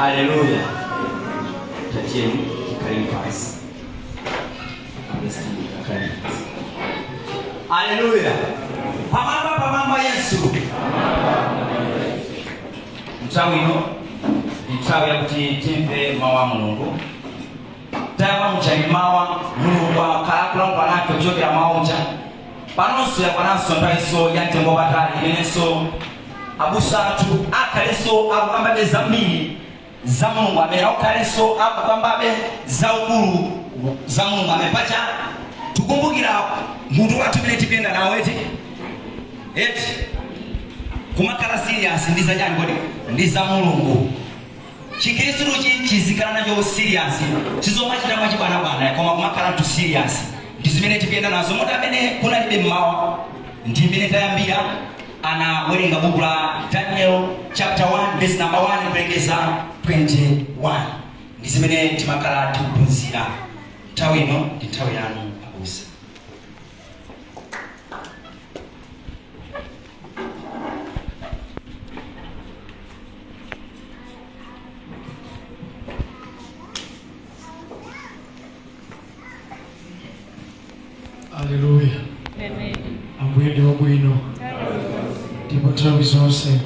Aleluya. Tatiyeni tikhaleni pansi. Tikhaleni pansi. Aleluya. Pamwamba pamwamba Yesu. Nthawi ino ndi nthawi yakuti timve mawu a Mulungu. Tayamba muja mawa Mulungu akhala akulankhula nafe kuchokera mawa uja. Panonso yakwananso nthawinso ya mtengo wapatali imenenso abusa athu akhalenso akukambabe zambiri za Mulungu amene akhalenso akukambabe zaukulu za Mulungu amene pacha tikumbukira mutu wathu umene tikuyenda nawo eti eti kumakhala serious ndi zachani kodi ndi za Mulungu. Chikhristuchi chizikhala nacho serious, sizomachita mwachibwanabwana koma kumakhala tu serious ndi zimene tikuyenda nazo. Moti amene kunalibe mmawa ndi imene tayambira anawerenga buku la Daniel chapter 1 verse number 1 kulekeza 21 ndi zimene timakhala tikuphunzira. Nthawi ino ndi nthawi yanu abusa. Aleluya. Ambuye ndi wabwino ndipo nthawi zonse.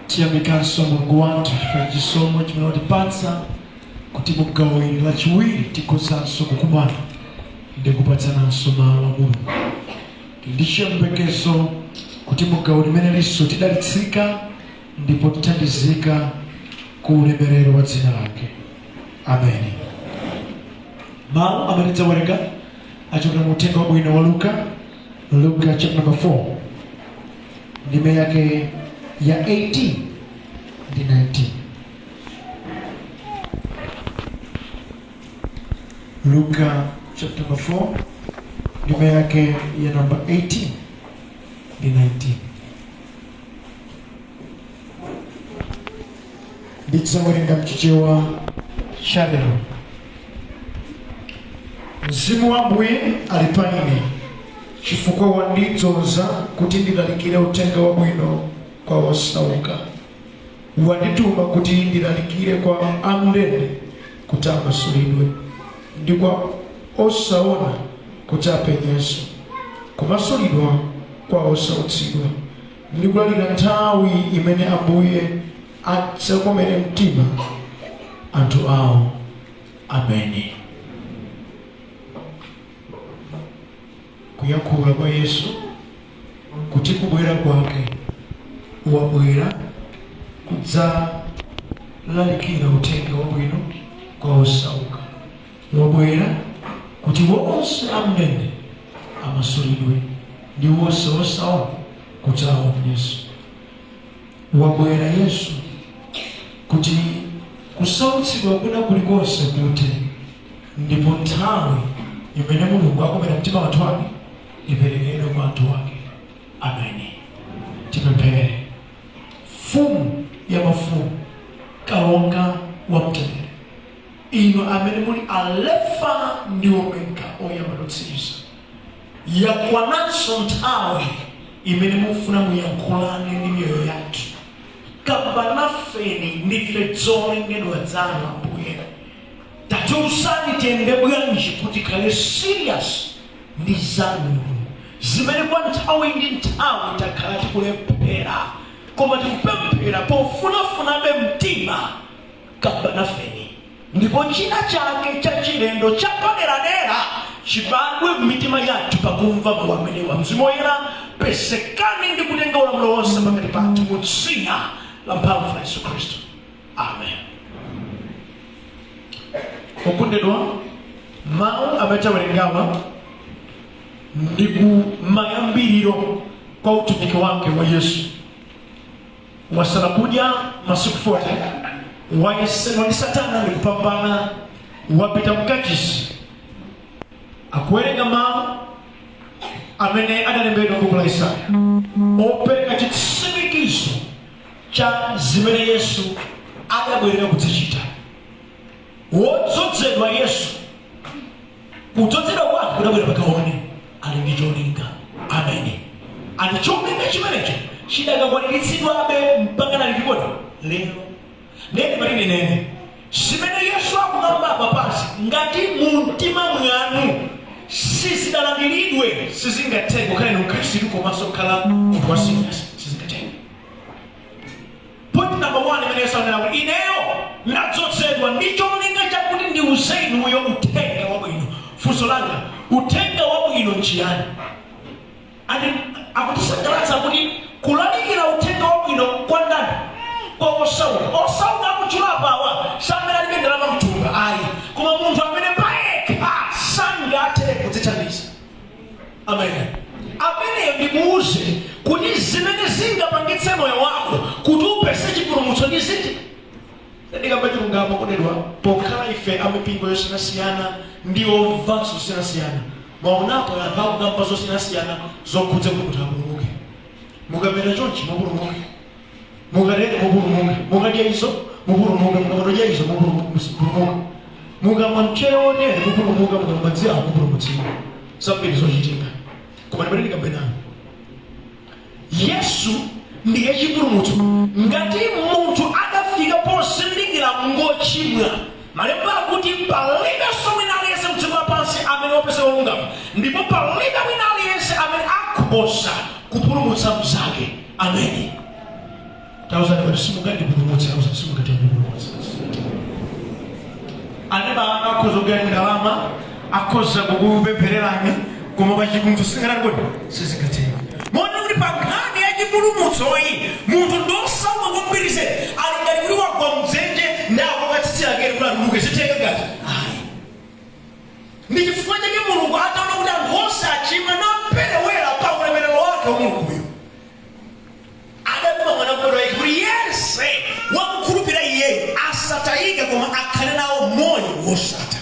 Tiyamikanso Mulungu wathu chifukwa cha chisomo chimene watipatsa kuti mu gawo ili lachiwiri tikhozanso kukumana ndi kupatsananso mawu a Mulungu. Tili ndi chiyembekezo kuti mu gawo limenelinso tidalitsika ndipo tithandizika ku ulemerero wa dzina lake. Ameni. Mawu amene tidzawerenga achokera mu Uthenga Wabwino wa Luka, Luka chapter number 4, ndime yake ya 18 ndi 19. Luka chapter number 4 ndime yake ya number 18 ndi 19. Ndidzawerenga mchichewa cha lero. Mzimu wa Ambuye ali pa ine, chifukwa wandidzoza kuti ndilalikire uthenga wabwino kwa osauka. Wandituma kuti ndilalikire kwa am'ndende kuti amasulidwe, ndi kwa osaona kuti apenyenso, kumasulidwa kwa osautsidwa, ndi kulalikira nthawi imene Ambuye adzakomere mtima anthu awo. Ameni. Kuyankhula kwa Yesu kuti kubwera kwake wabwera kudzalalikira uthenga wabwino kwa osauka, wabwera kuti wonse am'ndende amasulidwe ndi wonse osaona kuti aonenso. Wabwera Yesu kuti kusautsidwa kwina kulikonse kuthe ndipo nthawi imene Mulungu akomera mtima anthu ake iperekedwe kwa anthu ake. Ameni. Tipemphere. Mfumu ya mafumu, Kalonga wa mtendere, inu amene muli Alefa ndi Omega, oyamba ndi otsiriza, yakwananso nthawi imene mufuna muyankhulane ndi miyoyo yathu. Kamba nafeni, ndife zolengedwa zanu Ambuye. Tatiuzani tiyende bwanji kuti tikhale serious ndi zanu Mulungu, zimene kwa nthawi ndi nthawi takhala tikulephera, koma tikupemphera pofunafunabe mtima, kamba nafeni, ndipo china chake chachilendo chapaderadera chibadwe m'mitima yathu pakumva mawu amenewa. Mzimu Woyera, pezekani ndi kutenga ulamuliro wonse pakati pathu mu dzina la mphamvu la Yesu Khristu. Amen. Okondedwa, mawu amene tawerengawa ndi kumayambiriro kwa utumiki wake wa Yesu. Wasala kudya masiku 40, wayesedwa ndi Satana ndi kupambana, wapita mkachisi, akuwerenga mawu amene adalembedwa m'buku la Yesaya opereka chitsimikizo cha zimene Yesu adabwerera kudzachita. Wodzodzedwa Yesu, kudzodzedwa kwake kudabwera pakaone, ali ndi cholinga. Ameni. And cholinga chimenecho chidakakwaniritsidwabe mpaka liti kodi? Lero. Ndeni pali nene zimene Yesu akukamba apa pansi, ngati mu mtima mwanu sizidalandiridwe, sizingatheke kukhala inu Mkhristu komanso kukhala munthu wa serious, sizingatheke. Point number one imene Yesu anena kuti ineyo ndadzozedwa ndi cholinga chakuti ndiuze inuyo uthenga wabwino. Funso langa, uthenga wabwino nchiyani? Andi akutisangalatsa kuti kulalikira uthenga wabwino kwa ndani? Kwa osauka. Osauka akutchula apawa samene alibe ndalama mthumba, ayi, koma munthu amene payekha sangathe kudzithandiza. Amen. Ameneyo ndimuuze kuti zimene zingapangitse moyo wako kuti upeze chipulumutso ndi ziti. Ndikamba chilungamo, kondedwa, pokhala ife amipingo yosiyanasiyana ndi omvanso zosiyanasiyana, mwaonapo anthu akukamba zosiyanasiyana zokhudza kuti munthu apulumuke. Mukamera chonchi mupulumuke, mukatere mupulumuke, mukadya izo mupulumuke, mukamutodya izo mupulumuke, mukamwa mchere wotere mupulumuka, mukamwa madzi awo mupulumutsidwa. Zambiri zochitika, koma ndimene ndikambe nanu, Yesu ndiye chipulumutso. Ngati munthu adafika posindikira ngochimwa, malemba akuti palibenso wina aliyense mdziko lapansi amene wapeza wolungama, ndipo palibe wina aliyense amene akhoza kupulumutsa mnzake. Ameni. Tauzani kuti simungandipulumutse. Tauzani, simungandipulumutse. Aneba anga akhoza kugaya ndalama, akhoza kukupemphererani, koma pa chipulumutso singatani kuti sizingatheka. Mona kuti pa nkhani ya chipulumutsoyi munthu ndosauka kwambiri, ali ngati kuti wagwa mdzenje ndi akukatsitsira kere kuti atuluke. Zitheka ngati ayi. Ndi chifukwa chake Mulungu ataona kuti anthu onse achimwa naperewera pa ulemerero wake wa Mulunguyo, adatuma mwana wake wake kuti yense wakukhulupirira iyeyo asatayike koma akhale nawo moyo wosatha.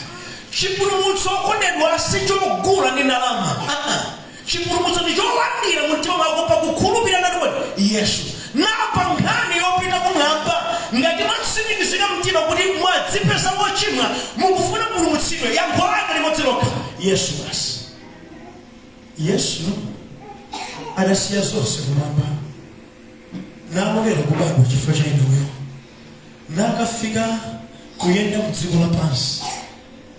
Chipulumutso, okondedwa, sichogula ndi ndalama. Ah-ah. Chipulumutso ndi cholandira mu mtima mwako pakukhulupirira nati kuti Yesu. Napa nkhani yopita kumwamba, ngati mwatsimikizika mtima kuti mwadzipeza wochimwa, mukufuna kupulumutsidwe, yankho lake limodzi lokha, Yesu basi. Yesu adasiya zonse kumwamba nalolera kubadwa chifukwa cha inuyo, nakafika kuyenda mdziko lapansi,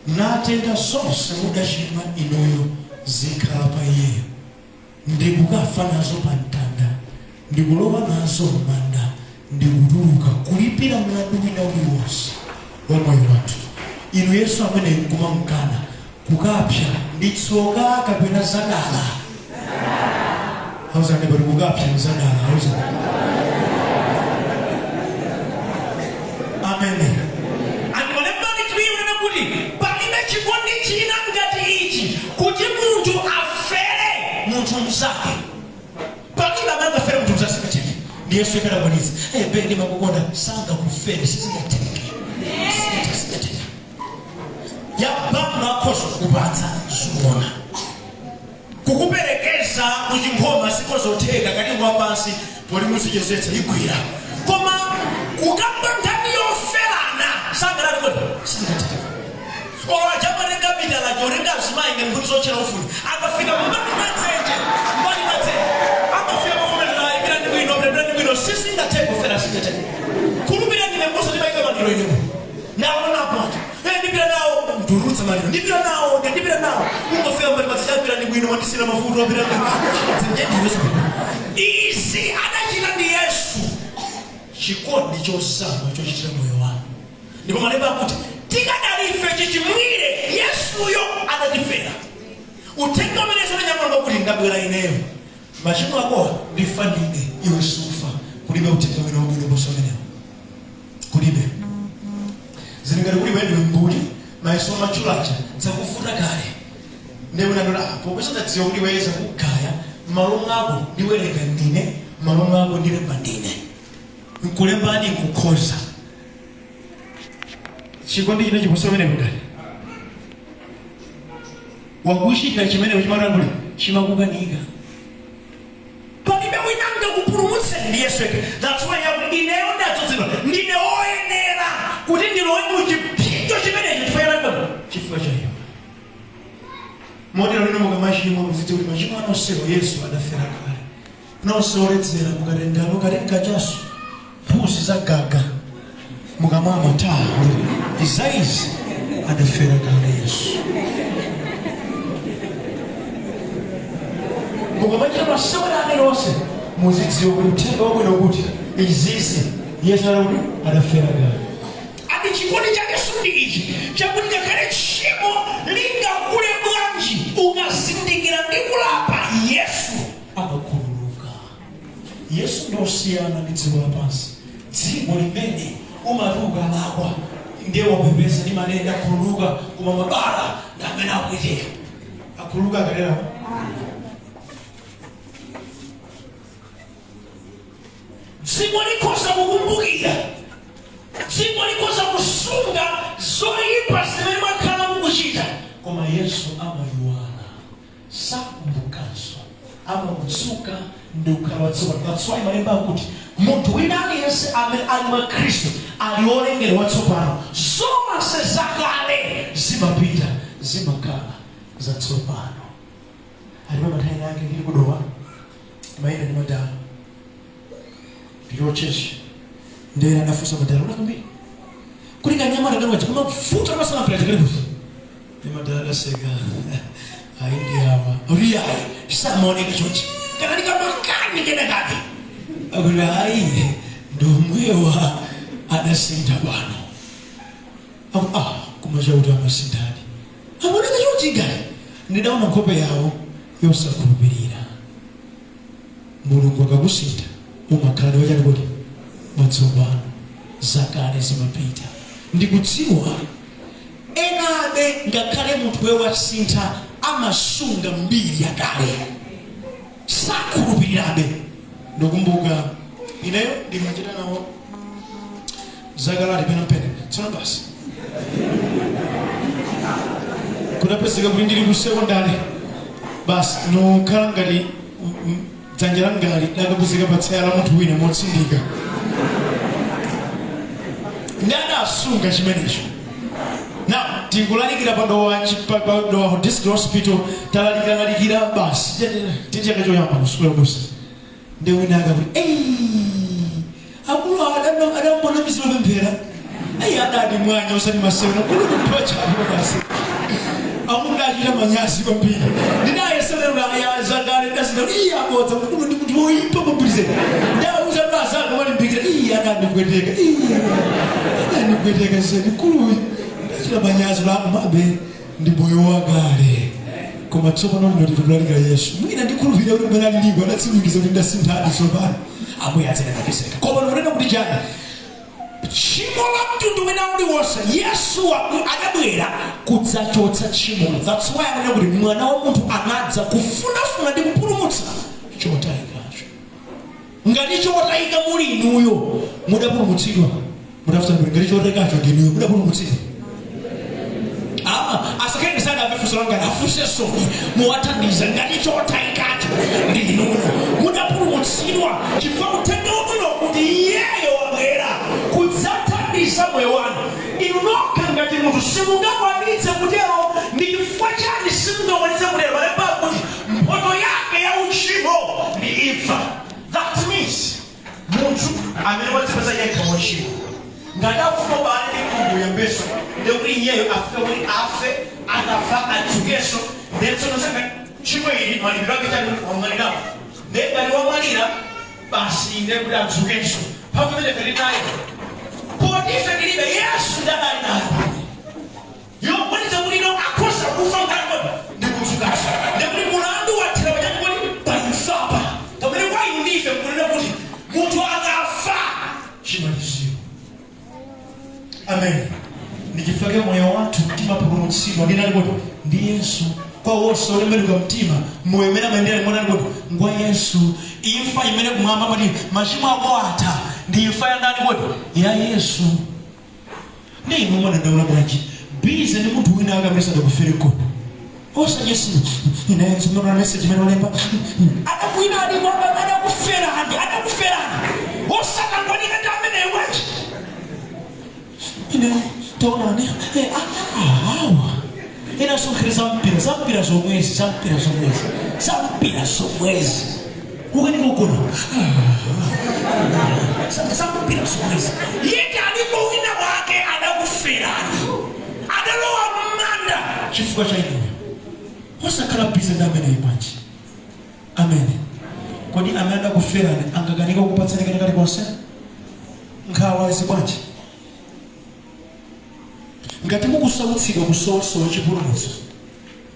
natenga zonse mudachimwa inuyo zikhala pa iyeyo, ndikukafa nazo pa mtanda, ndikulowa nazo m'manda, ndikutuluka kulipira mlandu wina uliwonse wa moyo wathu. Inu Yesu amene nkumamkana, kukapsa ndi tsoka kapena zadala? Auzani kuti kukapsa ndi zadala. Auzani amen. Anthu malembani tiwiyunena kuti palibe chikondi china ngati ichi, kuti munthu afere munthu mnzake. Palibe amene angafere munthu mnzake, singatheke. Ndi Yesu yekha adakwanitsa. Eh, be ndimakukonda, sangakufere, sizingatheke. Sizingatheke, sizingatheke. Yabamba akhoza kukupatsa zuona, kukuperekeza kuchinkhoma sikozotheka, kati wapansi poti muzichezetsa igwira, koma kukamba nkhani yoferana sangalati kuti sizingatheke. Olo aja amatenga mitala, otenga azimayi ngati nkhuni zotchera ufuni, akafika mbali mwadzenje, mbali mwadzenje amafika mafomerera, ipirani bwino, ipirani bwino. Sizingatheke kufera, sizingatheke. Kulupira ndine mbusa, ndimayika maliro inepo, ndaonapo anthu. Eh, ndipira nawo, ndurutsa maliro, ndipira nawo, ndipira nawo, ungofika mbali madzenje, apirani bwino, mwandisira mafuta, apirani dzenje ndiwe. Izi adachita ndi Yesu, chikondi chozama chochitira moyo wanu. Ndipo malemba akuti tikadali ife chichimwire, Yesuyo adatifera. Uthenga umene Yesu ananyamula kuti ndabwera ineyo, machimo ako ndifa ndine, iwe sufa. Kulibe uthenga wina wabwino posa umenewo, kulibe. Zili ngati kuti iwe ndiwe mbuli, mayeso amatchulacha zakuvuta kale, ndiye unandola popeza ndadziwa kuti iwe zakugaya, m'malo mwako ndiwerenga ndine, m'malo mwako ndilemba ndine, nkulembadi nkukhoza. Chikondi chine chiposa pamene kudali wakuchitira chimene chimatanguli chimakukanika. Palibe wina angakupulumutse, ndi Yesu yekha. That's why yakuti ineyo ndadzozedwa, ndine oyenera kuti ndilowe mu chipsinjo chimenecho chifukwa cha chifukwa cha iwe. Motero lino mukamachimwa muzidziwa kuti machimo anonsewo Yesu adafera kale. Nonse oledzera, mukatenga mukatenga chaso mphutsi zagaga. Amama ta izaizi adafera kale Yesu. Mukamachita masewera aliwonse, muzidziwa kuti uthenga wabwino kuti izizi Yesu adakuti adafera kale. Ati chikondi chake sundi ichi chakuti ngakhale tchimo lingakule bwanji, ukazindikira ndi kulapa, Yesu amakhululuka. Yesu ndosiyana ndi dziko lapansi, dziko limene umati ukalakwa ndiye wapembeza ndi manene akhululuka, koma mabala ndi amene akupweteka. Akhululuka akalerawo. Dziko likhoza kukumbukira, dziko likhoza kusunga zoyipa zimene mwakhala mukuchita, koma Yesu amayiwala, sakumbukanso, amakutsuka ndi kukhala watsopano. That's why malemba akuti munthu wina aliyense amene ali mwa Khristu ali wolengedwa watsopano, zonse zakale zimapita, zimakhala zatsopano. Alipo mathawi ake ndili kudowa mayenda ndi madala ndilocheche, ndera adafunsa madala unakambiri kuti kanyamata kanokaja kamavuta kamasanampira chakali kuti ndi madala adaseka, ayi ndi awa akuti ayi samaoneka chonchi kanali kamakani kenakake, akuti ayi ndomwewa adasintha pano. Aku ah koma chakuti amasinthadi amaoneka chonchi ngati ndidaona nkhope yawo yosakhulupirira. Mulungu akakusintha umakhala ndi wachani kuti watsopano, zakale zimapita. Ndikudziwa enabe ngakhale munthu we wasintha amasunga mbiri yakale, sakhulupirirabe. Ndikumbuka ineyo ndimachita nawo zakalali pena mpene, tsono basi kudapezeka kuti ndili ku sekondari, basi nokhala ngati dzanja langali lakapezeka pa tsaya la munthu wina motsindika, ndi adasunga chimenecho. Now tikulalikira pa Dowa pa Dowa District Hospital, talalikiralalikira basi tichaka choyamba kusukula busa, ndi wina akakuti, "Ei, akulu adambona mizilopemphera, ayi adadi mwanya usati masewera kulu munthu wachapo." Basi amuna achita manyazi kwambiri. Ndinayeserera zakale ndasina iye abodza mkulu ndi munthu woyipa kwambiri. Ndauza azanga malimbikira, iye adandipweteka, iye adandipweteka zedi mkuluyu, ndachita manyazi mabe ndi moyo wakale. Koma tsopano lino tikulalika Yesu, mwina ndikhulupirira kuti mmene aliliko adatsimikiza kuti ndasinthadi tsopano. Ambuye adzalemekezeka. Koma ndikunena kuti chani? Tchimo la mtundu wina uliwonse, Yesu adabwera kudzachotsa tchimolo. That's why akunena kuti mwana wa munthu anadza kufunafuna ndi kupulumutsa chotayikacho. Ngati chotayika muli inuyo, mudapulumutsidwa? Mudafuta kuti ngati chotayikacho ndi inuyo, mudapulumutsidwa? Asakhale sadamve funso langa, afunse soni muwathandiza. Ngati chotayikacho ndi inuyo, mudapulumutsidwa? Chifukwa uthenga wabwino kuti iyeyo wabwera kudzathandiza moyo wanu. Inu nokha ngati munthu simungakwanitse kutero. Ndi chifukwa chani simungakwanitse kutero? Malemba akuti mphoto yake ya uchimo ndi imfa. That means munthu amene wadzipeza yekha wochimwa, ngati afuna ubale ndi Mulungu uyambenso, ndekuti iyeyo afike kuti afe, akafa adzukenso. Ndiye tsono sanga tchimo ili malipiro ake chani? Wamwalirapo. Ndiye ngati wamwalira basi, ndiye kuti adzukenso. Mphamvu imene ife tili nayo, poti ife tilibe, Yesu ndadali nayo yokwanitsa kuti ino akhoza kufa ngati ndikudzukanso. Ndikuti mulandu wathera pachani kuti pa imfapa, pamene kwa inu ndife nkunena kuti munthu akafa chimaliziro. Amen. Ndichifukwa moyo wathu timapulumutsidwa ndi ndani kuti? Ndi Yesu. Kwa wonse otembenuka mtima, moyo umene amayendera mwana kuti ngwa Yesu. Imfa imene kumwamba pati machimo ako atha ndi imfa ya ndani kuti? Ya Yesu. Ndi inu mumadandaula bwanji busy ndi munthu wina ake amene sadakufere kodi? Osanyesi inenso mona message imene walemba, adakwina aliko adakuferani, adakuferani, osakangwanika ndi ameneyo bwanji? Ine taonani awa inasonkhera zampira, zampira zomwezi, zampira zomwezi, zampira zomwezi, kukanika kugona, zampira zomwezi. Yeti alipo wina wake. Adakuferani, adalowa m'manda chifukwa cha inuyo. Osakhala busy ndi ameneyi bwanji? Amene kodi amene adakuferani angakanika kukupatsani kena kalikonse? Nkhawa izi bwanji? Ngati mukusautsidwa, kusowasowa chipulumutso,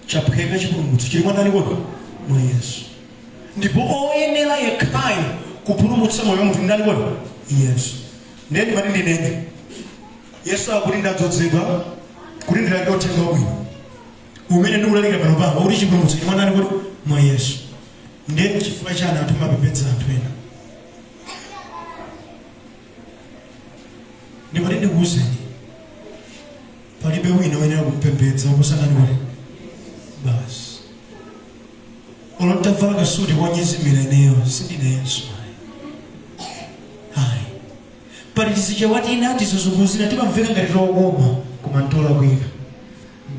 chaphweka. Chipulumutso chili mwa ndani kodi? Mwa Yesu. Ndipo oyenera yekhayo kupulumutsa moyo wa munthu ndani kodi? Yesu. Ndiye ndimati ndinene, Yesu akuti, "Ndadzozedwa kuti ndilalike uthenga wabwino umene ndikulalikira pano pano, kuti chipulumutso chili mwa ndani kodi? Mwa Yesu." Ndiye chifukwa chani anthu amapembedza anthu ena? Ndimati ndikuwuzeni, palibe wina woyenera kumpembedza kuposa ndani kodi? Basi. Olo ntavala kasuti konyezimira, ineyo sindine Yesu, ayi, ayi. Pali tizichewa tina, tizizunguzira, timamveka ngati tokoma, koma ntolakwika.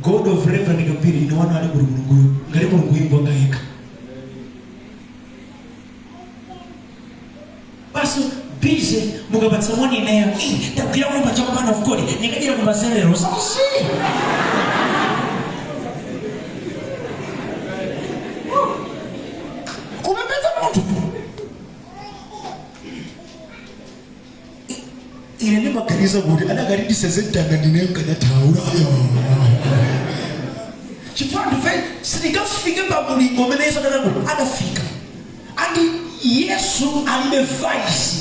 God of Reverend Kambiri, ine wanu ali kuti Mulunguyo? Ngati Mulungu imbwanga yekha basi. Busy mukapatsa moni ineyo, "Ndagwira kulemba cha man of God, ndikadira kumazelero sasi." Kupembedza munthu. Ine ndimaganiza kuti adakati ndiseze mtanda ndineyo nkanathawa, chifukwa ndife sitingafike pa mulingo umene Yesu adanako adafika. Andi Yesu alibe vice.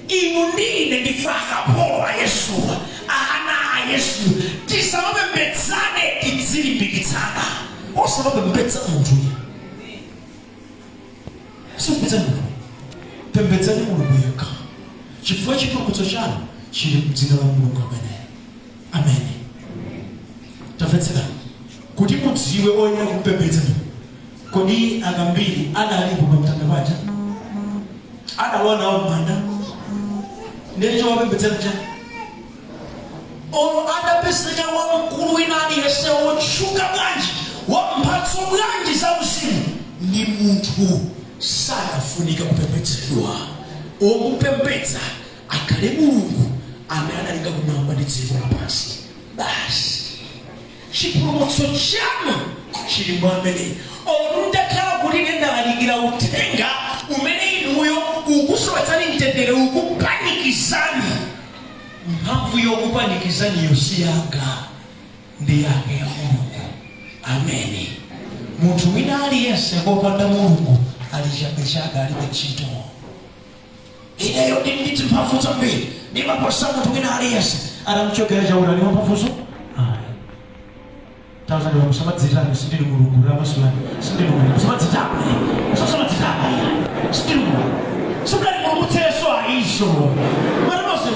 Inu ndi ine ndife akapolo a Yesuwa, ana a Yesu. Tisamapembedzane, tidzilimbikitsana. Osamapembedza munthu, osapembedza munthu. Pembedzani Mulungu yekha, chifukwa chipulumutso chanu chili mdzina la Mulungu amene. Amene tamvetserani kuti mudziwe oyenera kumpembedza ndi. Kodi akambiri adalipo pamtanda paja? Adalowa nawo m'manda? Ndiye chowapembedzera chani? Olo adapezeka wamkulu wina aliyense wotchuka bwanji, wamphatso bwanji za uzimu, ndi munthu, sadafunika kupembedzedwa. Omupembedza akhale Mulungu amene analenga kumwamba ndi dziko lapansi, basi. Chipulumutso chanu chili mwa amene. Olo mutakhala kuti ine ndalalikira uthenga umene inuyo ukusowetsani mtendere, ukupanikizani, mphamvu yokupanikizaniyo si yanga, ndi yake ya Mulungu. Amene munthu wina aliyense kopanda Mulungu ali chabechabe, alibe ntchito. Ineyo ndili ndi zimphamvu zambiri, ndimaposa munthu wina aliyense. Atamchokera Chakuti ali wamphamvuzo? Ayi. Tazani, musamadzitame, sindili Mulungu. Ramasulani, sindili Mulungu. Musamadzitame, musamadzitame, sindili Mulungu. Simungalipulumutsenso ayiso matamose,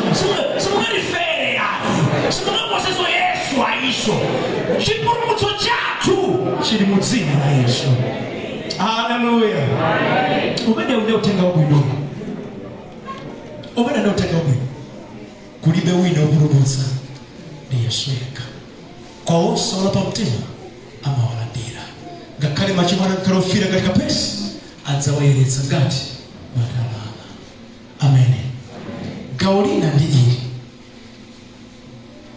simungalifere ayi, simungaposeso Yesu ayiso. Chipulumutso chathu chili mu dzina la Yesu. Haleluya! Umene ndiye uthenga wabwino, umene ndiye uthenga wabwino. Kulibe wina wopulumutsa, ndi Yesu yekha. Kwa onse olapa mtima amawalandira, ngakhale machimo anankhala ofira ngati kapesi, adzawayeretsa ngati matalala. Amene gawo lina ndi ili: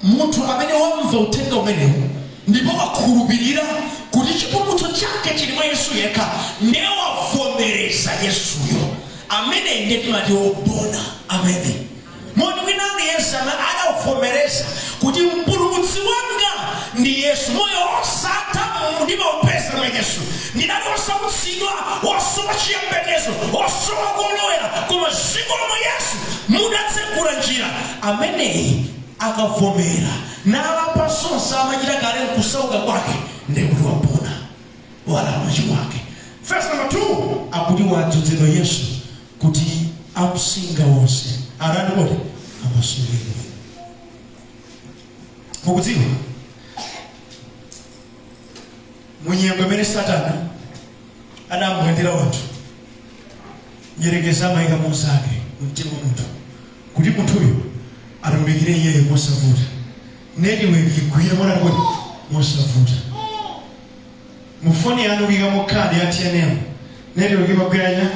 munthu amene wamva uthenga umenewu ndipo wakhulupirira kuti chipulumutso chake chili mwa Yesu yekha, ndiye wavomereza Yesuyo, amene ndiye timati wobona. Amene munthu wina aliyense amene adavomereza kuti mpulumutsi wanga ndi Yesu, moyo osatha ndimaupeza mwa Yesu, ndinali osautsidwa, osowa chiyembekezo, osowa kolowera, koma zikomo Yesu, mudatsegula njira, ameneyi akavomera nalapa zonse amachita kale nkusauka kwake, ndikuti wapona, walapa machimo ake. Verse number 2 akuti wadzozedwa Yesu kuti amsinga wonse arani kodi? Amasulidwe. Mukudziwa, munyengo imene Satana anamuyendera wanthu, nyerekeza amayika mozake mumtima wa munthu kuti munthuyo atumikire iyeyo mosavuta, network igwire mwana kuti mosavuta. Mufoni yanu kuyikamo khadi ya TNM, network imagwiranya.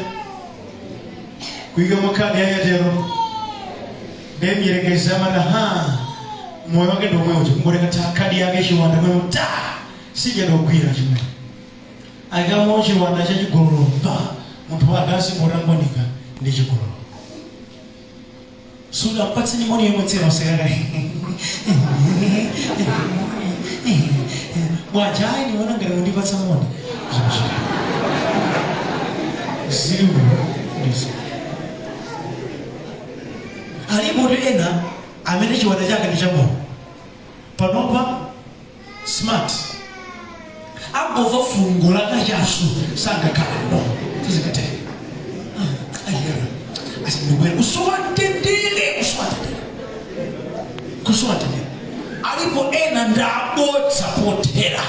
Kuyikamo khadi ya Airtel, ndiye myerekeza amati, "Ha, Moyo wake ndi omwe uja, kungoleka ta khadi yake chiwanda mwemo ta sijadogwira chimwe akamo chiwanda chachigololo pa munthu wake asingotangwanika ndi chigololo. Sudampatseni moni yomwe tsira usekaka bwaja ayi niona ngati mundipatsa moni ziliwo ndizo. Alipo ndi ena amene chiwanda chake ndi chamoyo panopa smart angova fungo la kachasu sangakhale no sizingateke ayera asindibwera kusowa mtendere, kusowa mtendere, kusowa mtendere. Alipo ena ndabodza pothera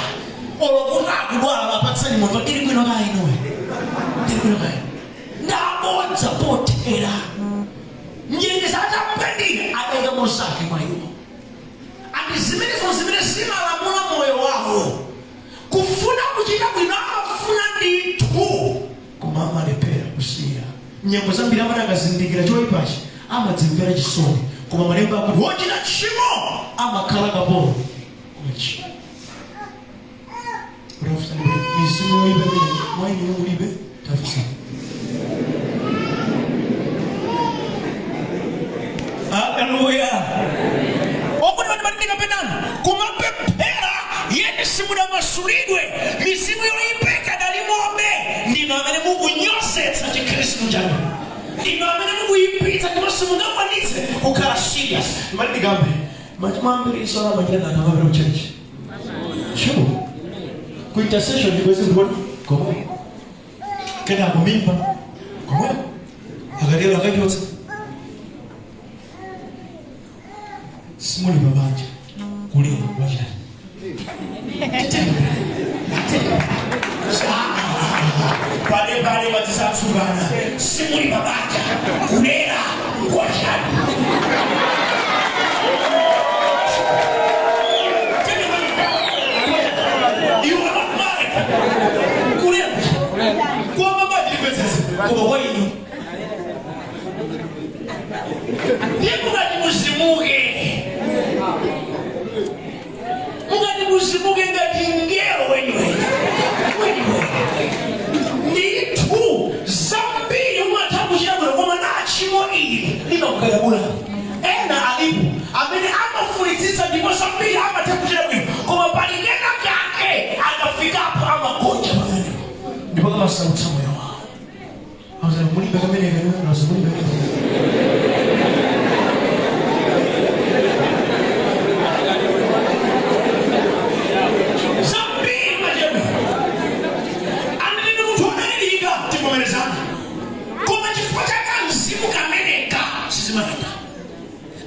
olokuti akudwala apatsani munthu ndili bwino kaya inuwe ndili bwino kaya ndabodza pothera mdierekezi atapwandira adayika mosake mwa iwo andi zimenezo zimene zimalamula moyo wawo kufuna kuchita bwino amafuna ndithu koma amalephera kusiya. Nyengo zambiri amati akazindikira choyipachi amadzimvera chisoni koma malemba akuti wochita tchimo amakhala kapolo kumachi. Mizimu yoyipa imene mwainiyo mulibe tafusani. Haleluya. Okuti vanhu vanenge penani kumapemphera yeni simunamasulidwe mizimu yoyipa ikadalimobe ndinu amene mukunyozetsa chikhristu chanu ndinu amene mukuyipitsa ndipo simungakwanitse kukhala serious. Mati ndikambe machimo ambiri iso amachita nanthu amapita ku church sure ku intercession ndikwezi ndikuti komwe kenako mimba komwe akatero akachotsa simuli pabanja kulira wachitani pale pale patisatsukana simuli pabanja kulera wachitani. You are not married. Kulera kwa baba ndipezese koma kwa inu ndiye mukati muzimuke mukati muzimuke ngati ngelo weniweni weniweni ndithu zambiri umatha kuchita bwino koma nachimo ili limakukadabula. Ena alipo amene amafunitsitsa ndipo zambiri amatha kuchita bwino koma pali kena kake akafikapo amagonja pamenepo ndipo kamasautsa moyo wawo. Awuzani mulibe kamene kanso mulibe kamene. Zambiri machedwa amene munthu wodalirika tivomerezana koma chifukwa chake mzimu kameneka sizimayenda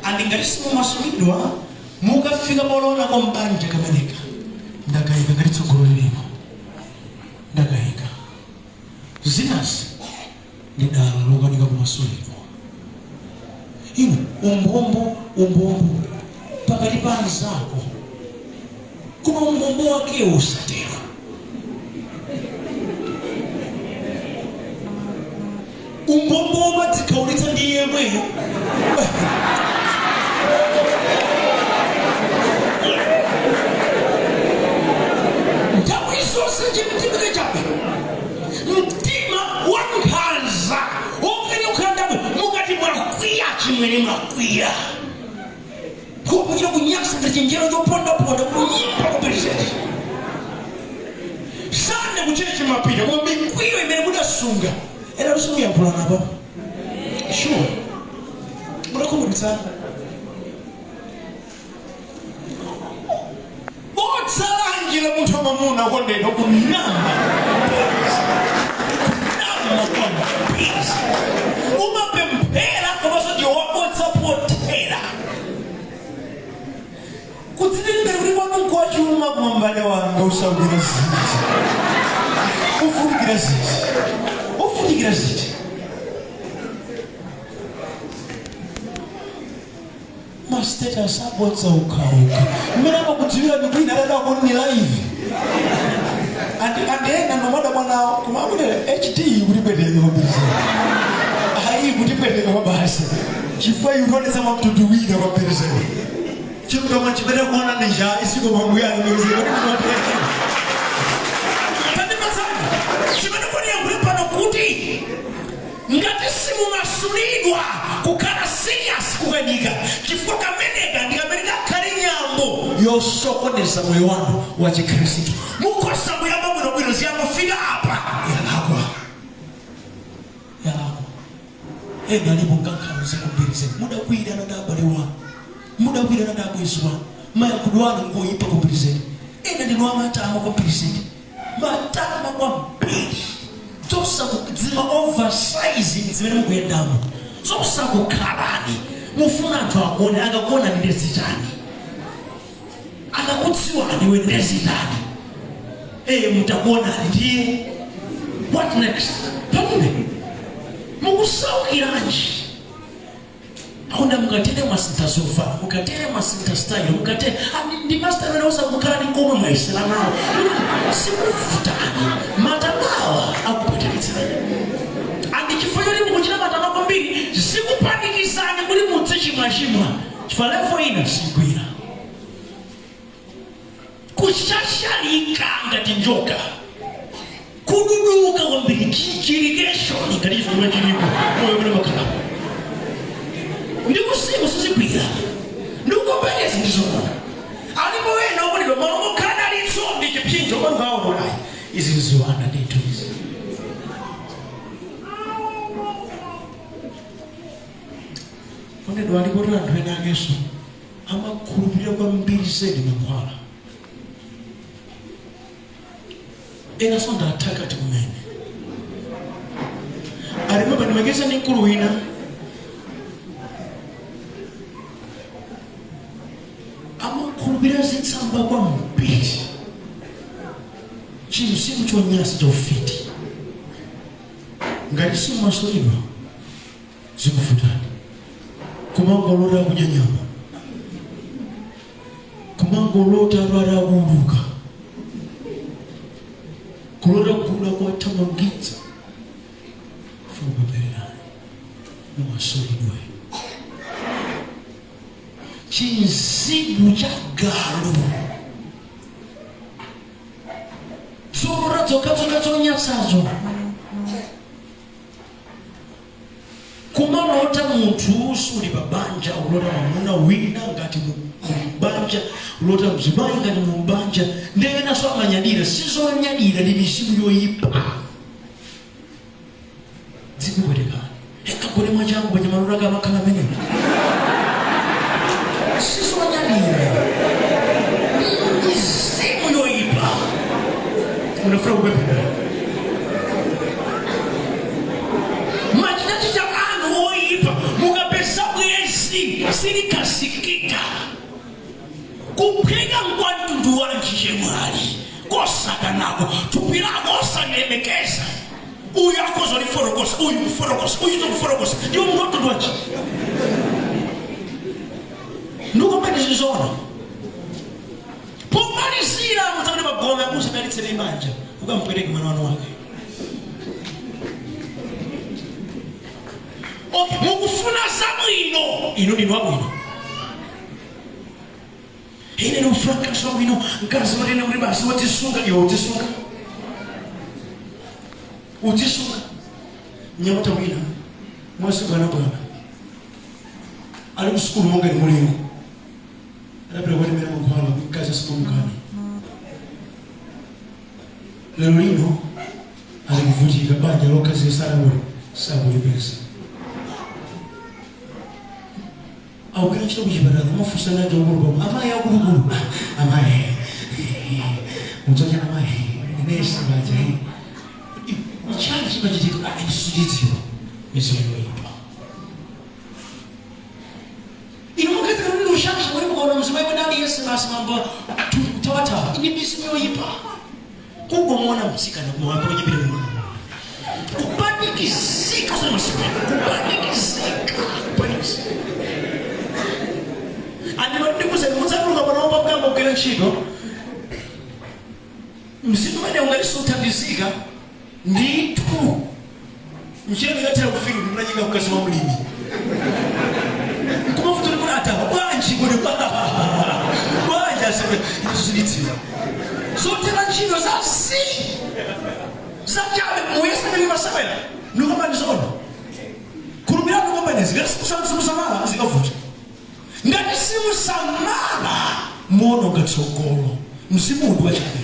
andi ngati simumasulidwa mukafika polona kwa mbanja kameneka ndakayika ngati tsogolo lilipo ndakayika zinazi ndi dala lokanika kumasulidwa. Inu umbombo umbombo pakati pa anzako koma umbombo wake usatero umbombo umadzikhaulitsa ndi yemweyo. Nthawi zonse chimtimike chabe mtima wa nkhanza okani ukhala mukati mwakwiya chimwene mwakwiya kuchita kunyasa ngati chinjero chopondaponda kunyimba kupereseti sande kucheche mapita koma mikwiyo imene mudasunga ena tusimuyankhulana pa sure mudakhumudwitsana bodza lanji la munthu wamamuna akondedwa kunama kunama kwambiri umapemphera komanso ndiye wabodza pothera kudzitikira kuti kwanu nkwachuma koma mbale wanga usaukira ziti ufunikira ziti ufunikira ziti ma status abodza ukhauka mmene amakudziwira ndikwina adadakuti ni live andi ena nomada mwanawo koma akuti HD kutipweteka kwambiri ayi kutipweteka kwabasi chifukwa ikutionetsa mwamtundu wina kwambiri zedi. Chilungamo chimene kuona ndi cha isiko mamuyani muziko. Tandimvetsani chimene kuniyankhule pano, kuti ngati simumasulidwa kukhala serious kukanika, chifukwa kameneka ndi kamene kakhale nyambo yosokoneza moyo wanu wa Chikhristu. Mukhoza kuyamba bwinobwino, ziyangofika apa, yalakwa, yalakwa. Ena alipo nkankhaluze kwambiri. Mudakwirana ndi abale wanu, mudakwirana ndi abwenzi wanu, mayankhudwe anu ngoyipa kwambiri. Ena ndinu amatama kwambiri, matama kwambiri, zosakuzima oversize zimene mukuyendamo, zosakukhalani. Mufuna anthu akuone, akakuonani ndezitani? Akakudziwani iwe ndezitani? Mutakuonani ndiye what next? Palibe. Mukusaukiranji? Akunda mukatere mwasintha zovala, mukatere mwasintha style, mukatere ndi masitayilo amene osakukhala ndi komwe mwayesera nawo, sikuvutani. Matamawa akupweteketserani, andi chifukwa choti mukuchita matama kwambiri, zikupanikizani kuti mudzichimwachimwa, chifukwa level ina sigwira. Kushashalika ngati njoka, kududuka kwambiri, chirikeshoni ngati chifukwa chilipo moyo umene makhalapo ndi usiku sizigwira, ndikukombekezi ndizoona. Alipo wena okondedwa, malo mokhala dalitso ndi chipsinjo. Ukaona izi nziwanda ndithu izi. Kondedwa, alipo anthu ena akenso amakhulupirira kwambiri zedi mankhwala. Ena so ndathakati kumene. I remember ndimacheza ndi mkulu wina, amakhulupirira zitsamba kwambiri, chimzimu chonyasa chaufiti. Ngati simumasulidwa, zikuvutani. Kumangolota kudya nyama, kumangolota alwala akuuluka, kulota gula kwathamangitsa. Fukupempererani mumasulidwe. Chinzimu cha galu, zolota zokhazokha zonyasazo, kumalota munthu suli pa banja, ulota mwamuna wina ngati mubanja, ulota mzimayi ngati mubanja. Ndeyenaso amanyadira. Sizonyadira, ndi mizimu yoyipa, zikupwetekani. Engagone mwachangu pachamalota kamakhala amenewo. Sizonyadira, ndi mizimu yoyipa. Unafuna kupemphera machitachi cha anthu oyipa. Mukapeza bwezi silikasikika. Kuphika nkwa mtundu wanji chemwali kosakanako? Thupi lako osalemekeza. Uyu akoza uliforokosa, uyu kuforokosa, uyu tokuforokosa. Ndiwo munthu wa mtundu wanji? Ndikumbeni zizona. Pomalizira mudzapita pagome, akusadalitsire banja, ukampwereke mwana wanu wake. Okay, mukufuna zabwino, inu ndinu wabwino. Ine ndikufuna mkazi wabwino, mkazi watene kuti basi wotisunga. Iwe utisunga, utisunga. Mnyamata wina mwasi bwana bwana ali kusukulu monga ni muliro, adapita kukatemera mankhwala mkazi asimamukani. Lero lino ali kuvutika, banja lokhazikitsa sakulipeza. Awugwira ntchito kuchipatala, kumafunsana akuluakulu, amayi akulukulu, amayi mudzachana, amayi nesi baja. Chani chimachitika? Suchidziwa, mizimu yoyipa. Inu mukhatika kuti ushasha kuti mukaona mzimayi wina aliyense basi mamba kutawatawa. Ini mizimu yoyipa. Kungomona mtsikana kumawamba kunyipira mwana, kupanikizika usati masewera, kupanikizika, kupanikizika. Andimati mudzatuluka panopa mkamba kugwira ntchito, mzimu umene ungati suthandizika ndithu. Ntchito ndikathera kufika kuti munanyika mkazi wa mlimi, nkumafuta kuti atawa bwanji kuti Izo sindidziwa zotera ntchito za si zachabe muyesa masewera ndikomandizona khulupirani komenezi. Ngati simusamala, zikavuta. Ngati simusamala, muononga tsogolo. Mzimu ndi wachabe.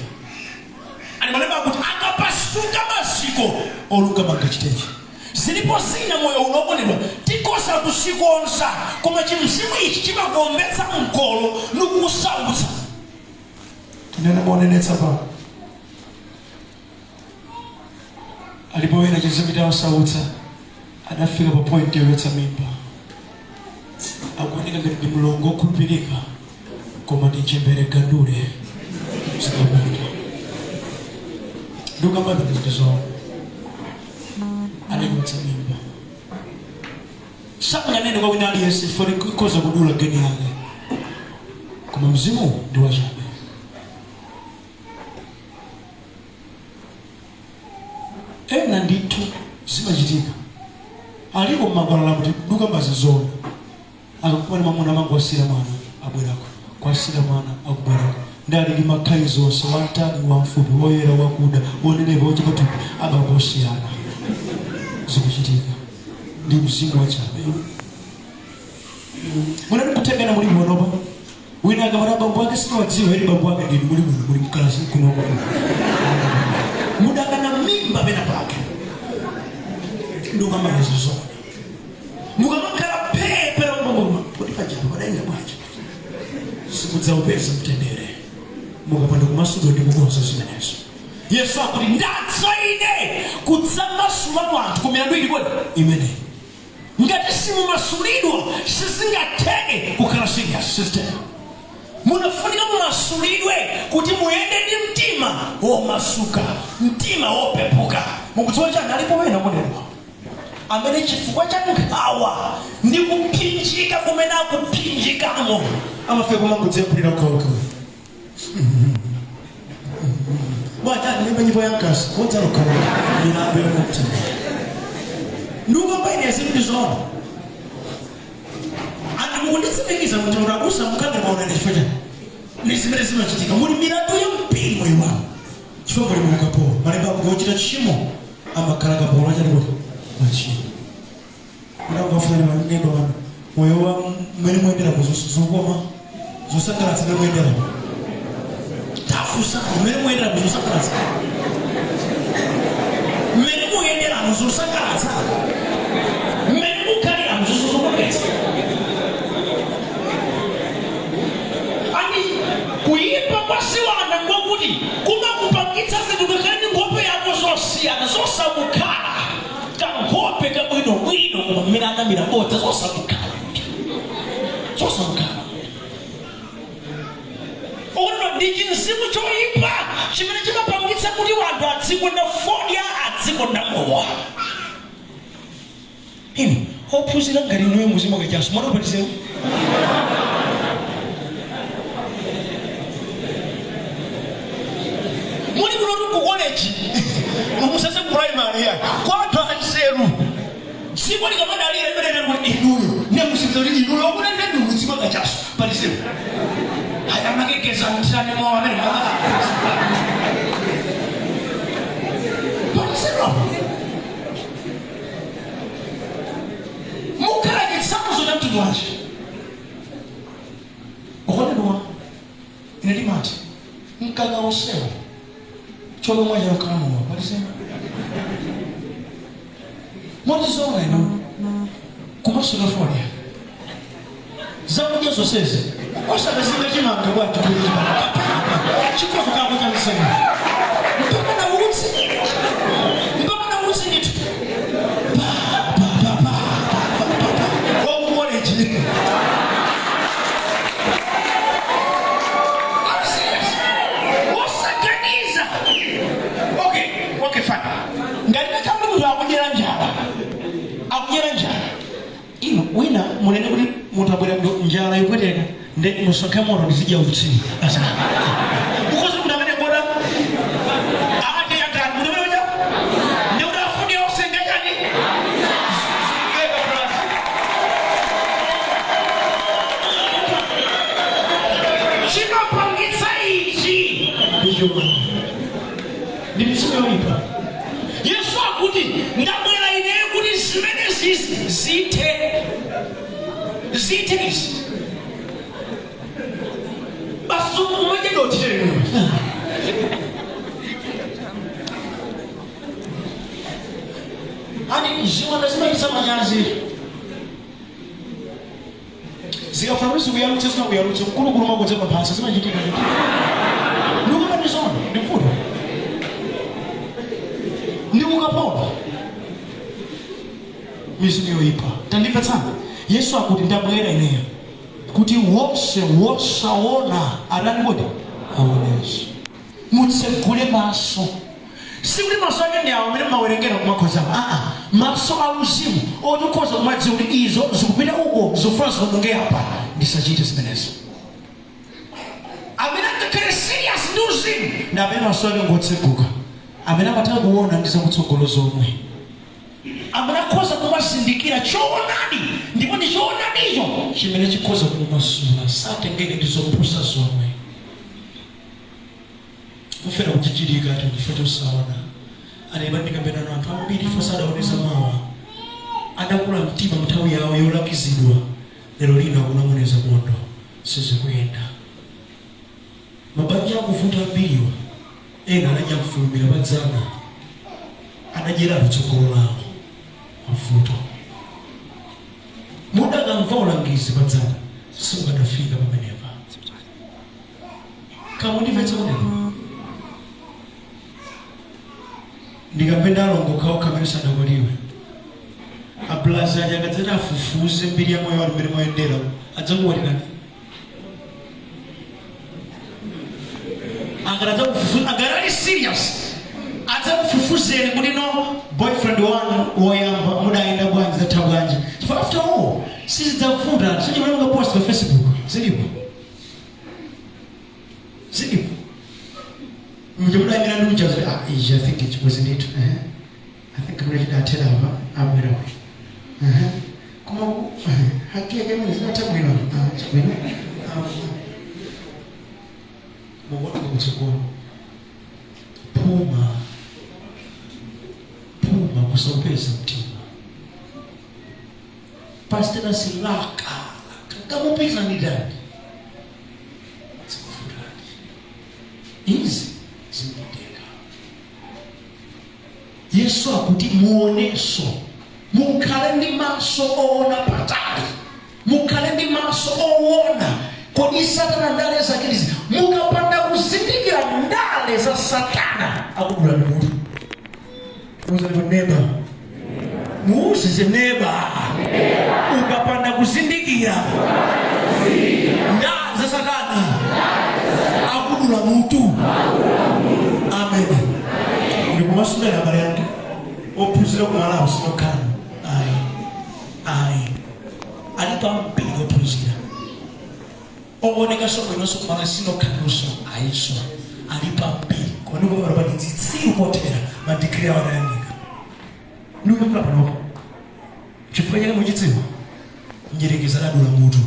Ani malemba akuti akapasuka maziko, olungama angachitechi. Zilipo zina moyo unokonedwa tikosa kusikonza, koma chimzimu ichi chimakuombetsa mkolo ndikukusautsa. Tinene monenetsa pa alipo wina chizimu chawasautsa, adafika pa point yoyotsa mimba. Akuoneka ngati ndi mlongo wokhulupirika, koma ndi mchembere gandule zikavuta. Ndikukamba ndizoona, adachotsa mimba. Sanganene kwa wina aliyense foni, ikhoza kudula geni yake, koma mzimu ndi wachabe. Ena ndithu zimachitika, aliko mmakwalala kuti dukambazi zona. Akakumana mamuna, amangowasira mwana, abwerako kwasira mwana, akubwerako ndali ndi makhayi zonse, wamtali, wamfupi, woyera, wakuda, wonenepa, wochepa thupi, abangosiyana. Zikuchitika ndi mzimu wachabe. Munati kuthekana muli muonopa wina akamati abambo ake sitiwadziwa, eri bambo ake ndinu. Muli muno, muli mkalasi kunoko, Mudakana mimba pena pake. Ndikambanezi zona, mukamakhala phepera kuti pajapa padaenda bwanji, simudzaupeza mtendere mukapanda kumasudwa ndi kukonza zimenezo. Yesu akuti, "Ndadza ine kudzamasula anthu ku milandu ili kodi imeneyi." Ngati simumasulidwa, sizingatheke kukhala serious. Sizitheka. Munafunika mumasulidwe kuti muyende ndi mtima womasuka, mtima wopepuka. Mukudziwa chani? Alipo wena kondedwa amene chifukwa cha nkhawa ndi kuphinjika kumene akuphinjikamo, amafika kumangodziyamphulira khokho. Bwana, nimba nyimbo ya mkasa wodzalokhala milandu yamumtima. Ndikamba ine zinthu anthu mukunditsimikiza kuti utabusa mukhambe maonene. Chifukwa chani? Ndi zimene zimachitika. Muli milandu yambiri moyo wanu chifukwa muli muukapolo. Malemba akuti wochita tchimo amakhala kapolo achati kuti machimo. Unangofuna manebo wanu moyo wa mmene muyendera zokoma, zosangalatsa, mmene muyendera. Tafunsani mmene muyendera muzosangalatsa, mmene muyendera muzosangalatsa, mmene mukhalira muzozokondetsa. Ani kuyipa kwa ziwanda ngokuti kumakupangitsa zinthu ngakhale ndi nkhope yako zosiyana, zosamukhala. Kankhope kabwinobwino, koma mmene anamira bodza, zosamukhala, zosamukhala. Ukuti ndi chinzimu choyipa chimene chimapangitsa kuti wanthu adzikonda fodya, adzikonda mowa. Inu ophunzira ngati inuyo, muzimu kachaso mwana upatizewo. Muli kunotu ku college, musase ku primary ya kwanthu anzeru. Dziko likamadalira imenene kuti inuyo nemusinza kuti inuyo okunalira ndi muzimu kachaso patizewo aya makekeza mtirani mowa amene patizewo mukhala chitsanzo cha mtundu wache. Okondedwa, ine ndimati mkaka wonsewo cholomwa chalokhala mowa patizewo motizona. Ino kumasuka fodya, zakudya zonsezi, osakazinga chimanga bwanji kuti chimanga kapena chikozo kako cha msema mpaka na utsi, mpaka na utsi ndithu pa pa pa pa pa pa pa waku college. I'm serious. Osaganiza. Okay, fine. Ngati nakhala munthu akudyera njala, akudyera njala. Ino wina munene kuti munthu abwera njala yopweteka, nde musonkhe moto, ndizidya utsi. Asa. Ukozi munthu amene ngoda. Ate yangani munthu amene uja? Ndi kuti afuni osenga chani? Zimveka brother. Chimapangitsa Ani ziwanda zimachititsa manyazi. Zikafuna kuti zikuyalutse, zimakuyalutsa. Mkulukulu makodze paphasa zimachitika ndithu. Ndikumatizona ndivuto ndi ukapolo, mizimu yoyipa. Tandimvetsani, Yesu akuti, "Ndabwera ineyo kuti wonse wosaona atani kodi? Aonenso." Mutsegule maso. Sikuti maso ake ndi awo amene mmawerengera kumakhoza, aa, maso auzimu oti ukhoza kumadziwa kuti izo zikupita uko, zikufuna zikononge apa, ndisachite zimenezo. Amene angakhale serious ndi uzimu ndi amene maso ake ngotseguka, amene amatha kuona ndi zakutsogolo zomwe, amene akhoza kumazindikira choonadi, ndipo ndi choonadicho chimene chikhoza kumasula. Satengeke ndi zopusa zomwe kufera kuchichirika ati chifukwa chosaona. Anaipa ndikambirano, anthu ambiri ifo sadaoneza mawa, adakula mtima nthawi yawo yolakizidwa. Lero lino akunong'oneza bondo, sizikuyenda. Mabanja akuvuta ambiriwa, ena anadya mfulumira padzana, adadyera kutsogolo lawo mavuto. Mudakamva ulangizi padzana, simukadafika pamenepa. Kamundimvetsa kunena, ndikapenda alongo okhaokha amene sadakwatiwe, ablazi aja akadzati afufuze mbiri ya moyo wanu mmene mwayendera, adzakuwatirani? Akati adzakufufuza, akati ali serious, adzakufufuzeni kuti no, boyfriend wanu woyamba mudayenda bwanji, zatha bwanji? Chifukwa after all sizidzavuta, sichimene mungapost pa Facebook zilipo, zilipo. Mje mudayimira ndi uja, ah, ichi I think chibwezi ndithu, eh, I think mune chidathera apa, abwera, eh, koma hakika imene zinatha bwino, ah, chabwino. Ah, mukuona kutsogolo. Phuma, phuma, kusaupeza mtima. Pastor silaka kamupeza ni dani, zikufutani izi, zimapateka. Yesu akuti muonenso, mukhale ndi maso oona patali, mukhale ndi maso oona. Kodi Satana ndale zake ndizi? Mukapanda kuzindikira ndale za Satana, akudulani mutu. Uzani neba, muusize neba, ukapanda kuzindikira ndale za Satana, akudula mutu. Amen. Ndikumasomera abale anga ophunzira kumalawo, sinokhala, ayi, ayi, alipo ambiri ophunzira oonekaso bwinonso kumala, sinokhaluso ayinso, alipo ambiri. Koma ndikupapano pati zitsiru pothera madigiri awo adayandika. Ndikuyambula panopo chifukwa chake muchidziwa, mdyerekezi adadula mutu,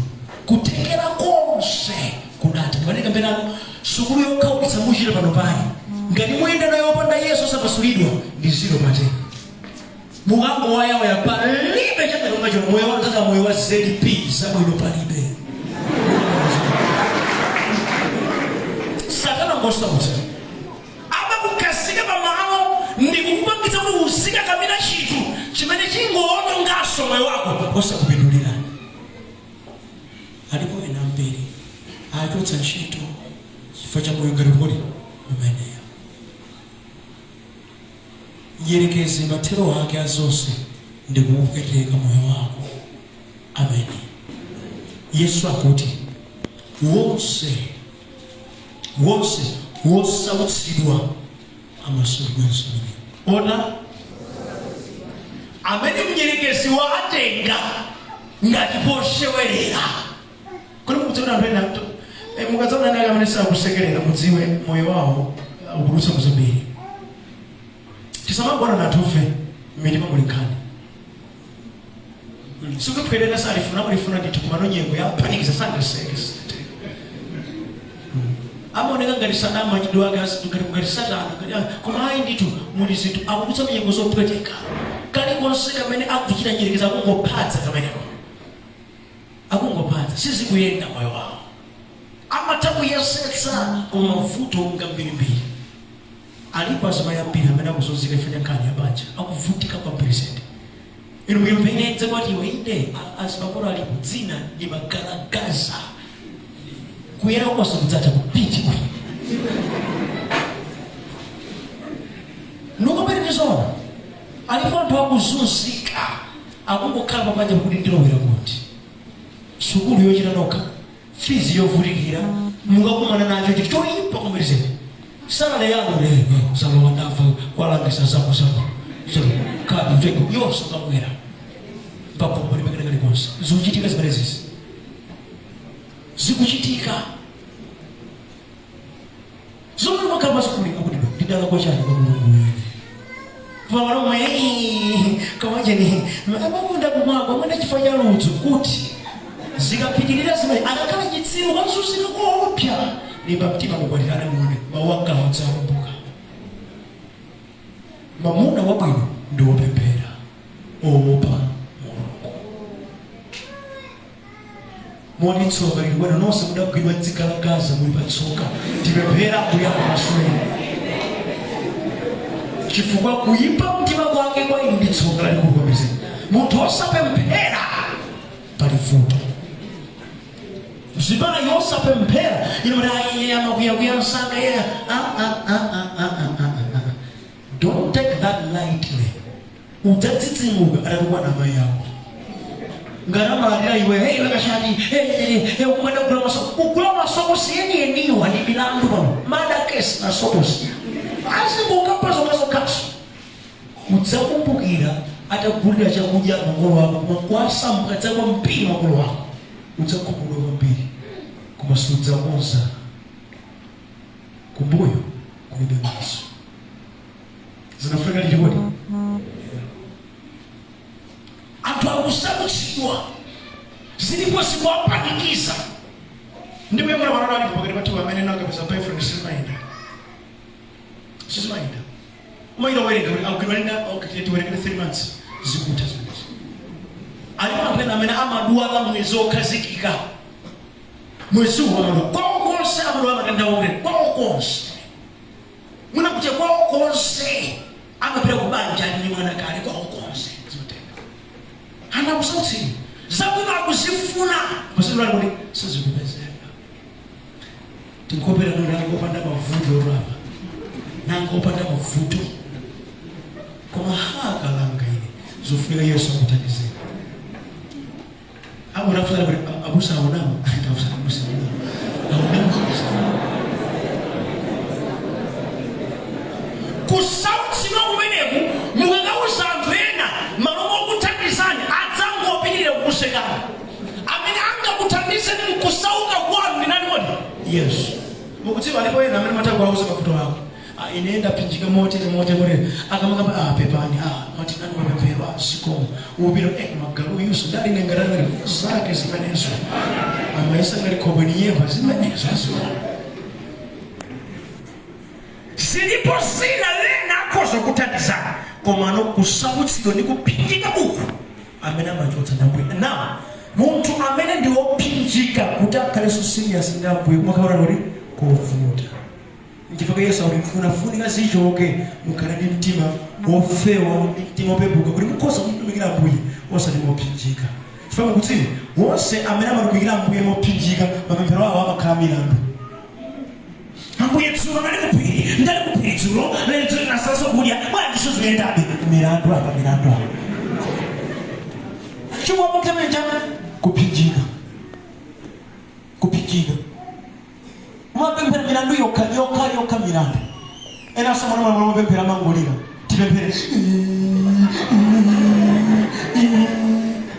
kuthekera konse kunatha. Ndimanika mbenano sukulu yokhaulitsa muchita pano payi, ngati muyenda nayo opanda Yesu, osamasulidwa, ndi 0 pa 10. Mukangowayaoya, palibe chabwino ngacho. Moyo wa moyo wa ZP, zabwino palibe. Satana ngosautsa, amakukhazika pamalo ndikukupangitsa kuti uzikakamira chinthu chimene chingoononganso moyo wako, osakupindulira. Alipo ena ambiri achotsa ntchito chifukwa cha moyo ngati kodi umeneyo. Mdyerekezi mathero ake azonse ndikukupweteka moyo wako. Ameni. Yesu akuti wonse, wonse wosautsidwa amasulidwenso. Ona amene mdyerekezi waatenga ngati posewerera. Kodi mukudziwa anthu ena, mukadzaona ena amene sakusekerera, mudziwe moyo wawo ukudutsa muzambiri. Tisamagona nathufe, m'mitima muli nkhani. Sikuphwerera, salifuna, mulifuna ndithu, kumano nyengo yaphanikiza, sangaseke. Amaoneka ngati sadama machidwe ake, ngati Satana, koma ayi ndithu, muli zinthu akudutsa mnyengo zopweteka. Kalikonse kamene akuchita njerekeza, akungophatsa kameneko, akungophatsa, sizikuyenda moyo wawo. Amatha kuyesetsa, koma mavuto ngambirimbiri. Alipo azimayi ambiri amene akuzunzika chifukwa cha nkhani ya banja, akuvutika kwambiri zedi. Inu mupempheretse kwatiwe inde azimakolo alipo dzina ndi magalagaza kuyera konse kudzatha kupiti nukaperekezona alipo anthu akuzunzika, akungokhala pabanja pakuti ndilowera kuti sukulu yochita nokha, fees yovutikira, mukakumana nacho chinthu choyipa kumalizera salary yanu lero salowa ndamva kwalangisa zako zako kadi mtengo yonse ukamwera pakhomo palibe kalikonse. Zikuchitika zimenezisi, zikuchitika zomwe makhala masukulu akuti ndidala chani kwa Mulungu wene pamwe kamacheni amakunda kumwako amene chifukwa cha ludzu kuti zikapitirira zimene akakhala chitsiru kazunzika koopsa. Limba mtima, mukwatirane, muone mawu angawo adzakumbuka. Mamuna wabwino ndi wopemphera, oopa Mulungu. Moni tsoka lili bwino nonse mudagwidwa mdzigalagaza, muli pa tsoka. Tipemphera kuyamba maswera chifukwa kuyipa mtima kwake kwa inu ndi tsoka lalikulu kwambiri. Munthu osapemphera pali vuto. Mzibala yosapemphera ino mati ayi amakwiyakuya msanga ye. Ah, ah, ah, ah, ah, ah, ah, ah. Don't take that lightly. Udzadzidzimuka atatukwana amayi ako ngati amalandira iwe. Hey, iwe kashati, hey, hey, hey, ukumenda kugula masoko, kugula masokosi yeniyeniwa ndi milandu pano, murder case masokosi azingokamba zokhazo. Udzakumbukira atagulira chakudya makolo ako, koma kwasamukadza kwambiri makolo ako, udzakhumudwa kwambiri, koma sudzakonza kumbuyo, kulibe maso. Zinafika liti kodi? Anthu akusautsidwa, zilipo zikuwapanikiza. Ndipo mwana wanalo alipo pakati pathu amene nakapeza boyfriend sizimayenda, sizimayenda. Umayita werenga kuti akugwidwa linda, okay, tiwerengere 3 months, zikutha zimenezi. Alipo anthu ena amene amadwala mwezi okhazikika, mwezi uwu amadwala kwawo konse, amadwala matenda otere kwawo konse, munakuti kwawo konse amapita kubanja ali ndi mwana kale, kwawo konse zimatenda. Ana akusautsidwa, zabwino akuzifuna pasindulali kuti sizikupezeka. Tinkopera noti angopanda mavuto olapa nangopanda mavuto, koma hakalanga ine zofunika Yesu akuthandizeni. Amutafuta kuti abusa aonamo, tafuta abusa aonamo, aonamo. Kusautsidwa kumeneku mukakauza anthu ena, malo mokuthandizani adzangopitirira kukusekani. Amene angakuthandizeni mkusauka kwanu ndi nani kodi? Yesu. Mukudziwa alipo ena amene matha kuwauza mavuto ako. Ah, ine ndaphinjika motere motere motere, akamakamba, ah, pepani, ah, matinani mapemphero, ah, zikomo, upita eh magalu yuso ndali nengatangati zake zimenezo amayesa ngati khobwe ni nyemba zimenezo aziona. Zilipo zina lena akhoza kuthandizana, koma no kusautsidwa ndi kuphinjika uku amene amachotsa ndambuye. Na munthu amene ndi wophinjika kuti akhalenso serious ndi Ambuye kumakhala kuti kovuta. Nchifukwa Yesu akuti mfunafunika zichoke, mukhale ndi mtima wofewa ndi mtima wopepuka kuti mukhoza kumutumikira Ambuye, osati mophinjika. Chifukwa mukudziwa wonse amene amatumikira Ambuye mophinjika, mapemphero awo amakhala milandu. Ambuye, dzulo ndali kuphiri, ndali kuphiri dzulo, lero dzulo nasaso kudya bwanji, sizikuyendabe. Milandu apa, milandu apa. Chifukwa cha kuphinjika, kuphinjika, mapemphera milandu yokha yokha yokha, milandu. Enanso mwana mwana mapemphera mangolira, tipemphere,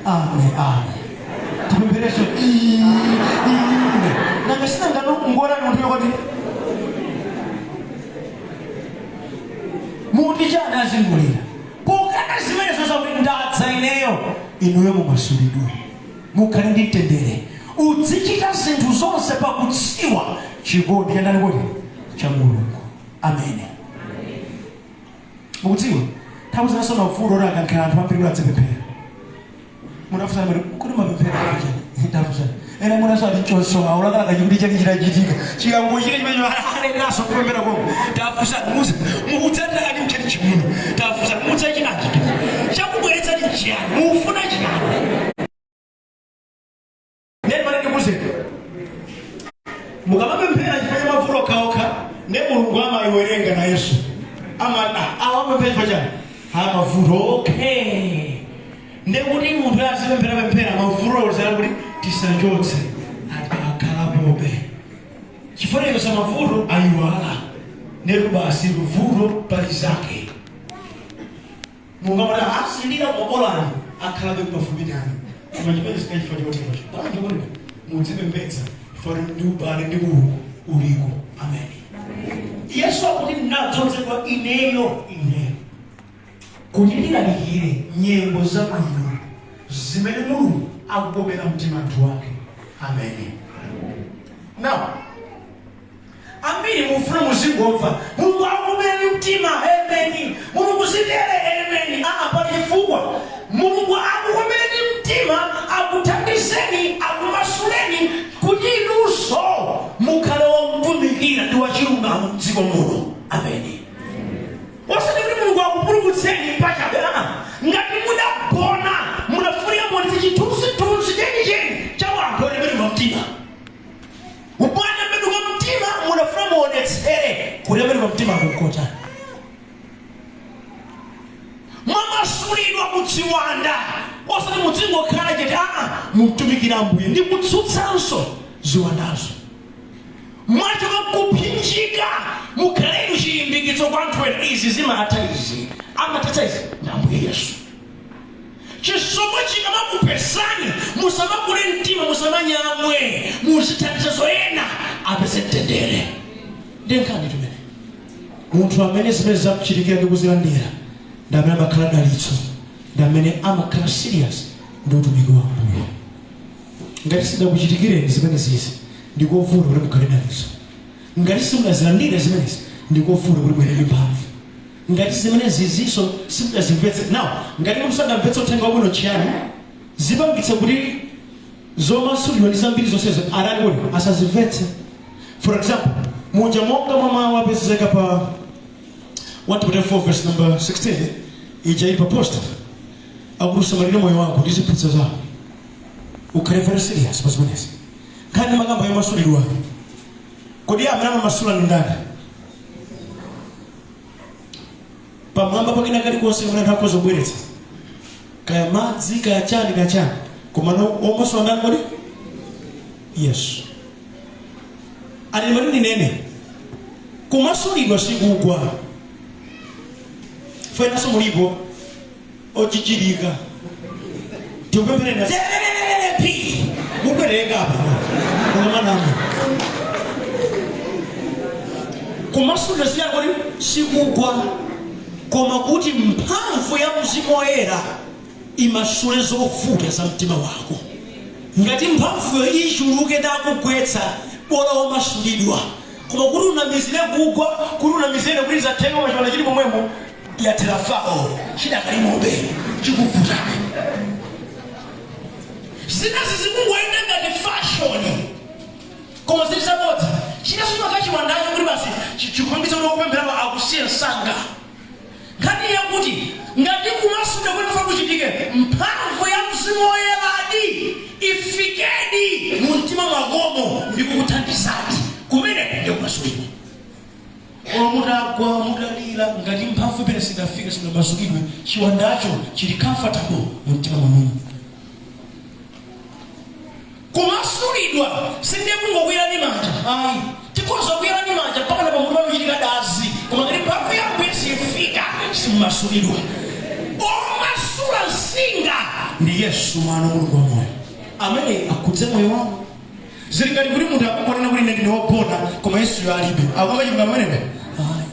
amen, amen, tipemphereso, nanga sinangano ngorani munthu yokoti muti chani, azingolira pokana zimenezo zakuti ndadza ineyo inuyo mumasulidwe, mukhale ndi mtendere. Uzichita zinthu zonse pakudziwa chikondi chandani kodi? Cha Mulungu. Amene mukudziwa nthawi zinaso mavuto oti akankhira anthu ambiri kuti adzipemphera, munafunsana kuti kuti mapemphera ndafunsana ena munaso ali mchonso aulakalaka chikuti chake chitachitika, chikangochita chimene alenaso kupemphera komwe. Tafunsana mukudzandani mcheni chimuno, tafunsana mudzachitanji chakubweretsani. chiyani? Mufuna chiyani? Ndiye pano ndikuze, mukamapemphera chifukwa cha mavuto okhaokha, ndi Mulungu amayiwerenga na Yesu amapemphera chifukwa chani? Amavuto, okay. Ndekuti munthu azipemphera pemphera mavuto zala kuti tisachotse, ati akhalapobe chifukwa cha mavuto ayiwala. Netu basi, vuto pali zake. Mulungu amati asilira kumabolani, akhalabe pafupi nani, koma chimene sikachifukwa choterocho bwanji kuti mudzipembedza chifukwa ndi ubale ndi Mulungu uliko. Amen. Yesu akuti, "Ndinadzozedwa ineyo, ine kuti ndilalikire nyengo zabwino zimene Mulungu akukomera mtima anthu ake." Amen. Now ambiri mufuna muzingomva Mulungu akukomerani mtima, ameni, Mulungu zitere, ameni. Aa, pali chifukwa Mulungu akukomerani mtima, akuthandizeni, akumasuleni kuti inunso mukhale womtumikira ndi wachilungamo mdziko muno. Ameni. Osati kuti Mulungu akupulumutseni pachabe. Aa, ngati mudagona, munafunika muonetse chithunzithunzi chenicheni cha wanthu otembenuka mtima. Mwatembenuka mtima, munafuna muonetsere kutembenuka mtima kukotani. Mwamasulidwa muziwanda, osati muzingokhala chete. Aa, mutumikira Ambuye ndi kutsutsanso ziwandazo. Mwachoka kupsinjika, mukhaleni chilimbikitso kwa anthu ena. Izi zimatha, izi amathetsa izi ndi Ambuye Yesu. Chisomo chikamakupesani, musamakule mtima, musamanyamwe, muzithandiza zoyena apeze mtendere. Ndi nkhani tumene munthu amene zimene zakuchitikira ndi kuzilandira ndi amene amakhala dalitso, ndi amene amakhala serious ndi utumiki wa Ambuye. Ngati sidakuchitikireni zimene zizi, ndikovuta kuti mukhale dalitso. Ngati simunazilandire zimenezi, ndikovuta kuti muyende ndi mphamvu. Ngati zimene zizinso simudazimvetse, now ngati musadamvetse uthenga wabwino, chiyani zipangitsa kuti zomasulidwa ndi zambiri zonsezo atani kuti asazimvetse? For example, muja monga mwa mawu apezeka pa 1 Timothy 4 verse number 16, ija ili pa poster, akuti usamalire moyo wako ndi ziphunzitso zako. Ukhale very serious pa zimenezi. Nkhani makamba yomasulidwa, kodi amene amamasula ndi ndani? Pamwamba pakena kalikonse kamene anthu akhoza kubweretsa, kaya madzi, kaya chani, kaya chani, koma no omasula ndani kodi? Yesu. Ati mati ndinene, kumasulidwa sikugwa. Fainaso mulipo ochichirika, tikupempherera pi mubwereka apa mukamanamo. Kumasulidwa siyani kodi? Sikugwa, koma kuti mphamvu ya Mzimu Woyera imasule zovuta za mtima wako. Ngati mphamvuyo ichuluke nakugwetsa, bola wamasulidwa. Koma kuti unamizire kugwa, kuti unamizire kuti zatheka, koma chiwanda chili momwemo, yathera fawo, chidakalimobe, chikuvutani. Zinazi zikungoyenda ngati fashion, koma zili zabodza. Chinanso chimakhala chiwandacho kuti basi chikupangitsa kuti wakupempherapo akusiye msanga. Nkhani yakuti ngati kumasulidwa kuti kufa kuchitike, mphamvu ya Mzimu Woyeradi ifikedi mu mtima mwakomo ndi kukuthandizadi, kumene ndi kumasulidwa. Olo mutagwa, mutalira, ngati mphamvu imene singafike, singamasulidwe, chiwandacho chili comfortable mu mtima mwanumo. Kumasulidwa sindiye kungokwirani manja, ayi. Tikhoza kukwirani manja mpaka na pamutu panochitika dazi, koma ngati mphamvu ya Ambuye sifika, simumasulidwa. Omasula nsinga ndi Yesu, mwana wa Mulungu wamoyo, amene akhudze moyo wanu. Zili ngati kuti munthu akungonena kuti ine ndine wogona, koma Yesuyo alibe. Akukamba chilungamo pamenepo? Ayi,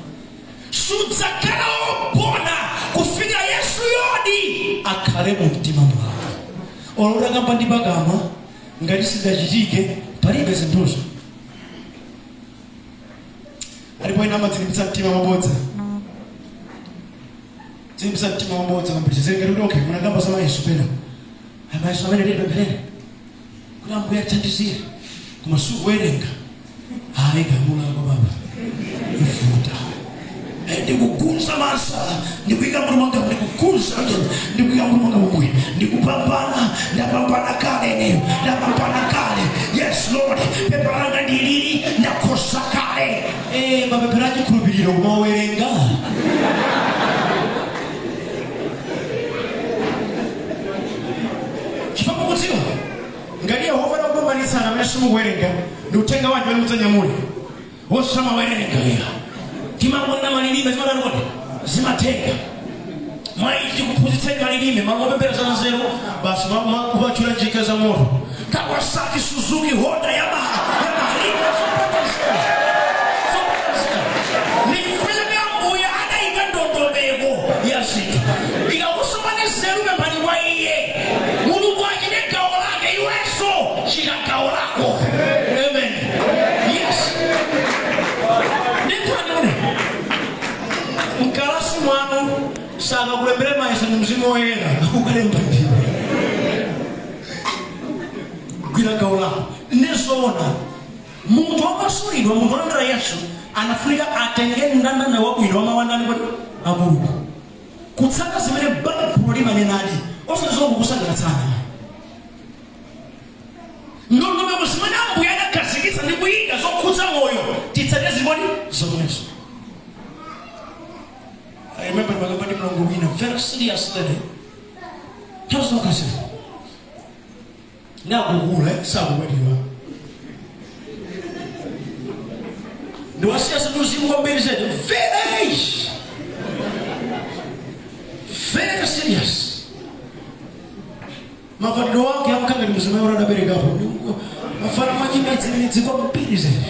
sudzakhala wogona kufika Yesu yodi akhale mu mtima mwako. Olo utakamba ndi pakamwa, ngati sidachitike, palibe zinthuzo. Alipo ena amadzilimbitsa mtima mabodza, dzilimbitsa mtima mabodza kwambiri. Zili ngati kuti okay, munakamba za mayeso pena, amayeso amene tilipempherere kuti Ambuye atithandizire, koma sikuwerenga. Hayi, gamulako baba, ivuta. Ndikugunza masa, ndikuyika mutu mwanga, ndikugunza, ndikuyika mutu mwanga momwe. Ndikupambana, ndapambana kale ineyo, ndapambana kale. Yes Lord, pepa langa ndilili, ndakhoza kale. Mapemphero achikhulupiriro kumawerenga. Chifukwa mukudziwa ngati Yehova akupambanitsana amene simukuwerenga, ndi uthenga wanji amene mudzanyamule? Osamawerenga iya, timangonena malilime, zimatani kodi? Zimatenga mwaiti kuphunzitseni malilime, mangopembera za nzeru basi, kupachula njinga za moto, Kawasaki, Suzuki, Honda, Yamaha, Yamaha. Ndifuna Ambuye adayika ndondomeko ya zinthu. Ikakusomani nzeru, pemphani kwa iye. Mulungu achite gawo lake, iwenso chita gawo lako. Amen. Yes, ndinkhani mune mkalasi mwanu sakakulembere mayeso ni Mzimu Woyera, ukalemba ndiwe. Gwira gawo lako. Ndizoona, munthu wamasulidwa, munthu wolandira Yesu anafunika atenge mndandanda wabwino wamawandani kuti amulungu, kutsata zimene Baibulo limanenadi, osati zongokusangalatsana. Ndondomeko zimene Ambuye adakhazikitsa ndi kuyika zokhudza moyo, titsate zimoni zomwezo. I remember ndimakamba ndi mlongo wina, very serious lady, tazokasira nakukula, sakukwatiwa, ndiwasiya ndi uzimu kwambiri zedi, very very serious. Mavalidwe wake amkanga ndi mzimayi ora adaberekapo, mafana mwachimidzi kwambiri zedi,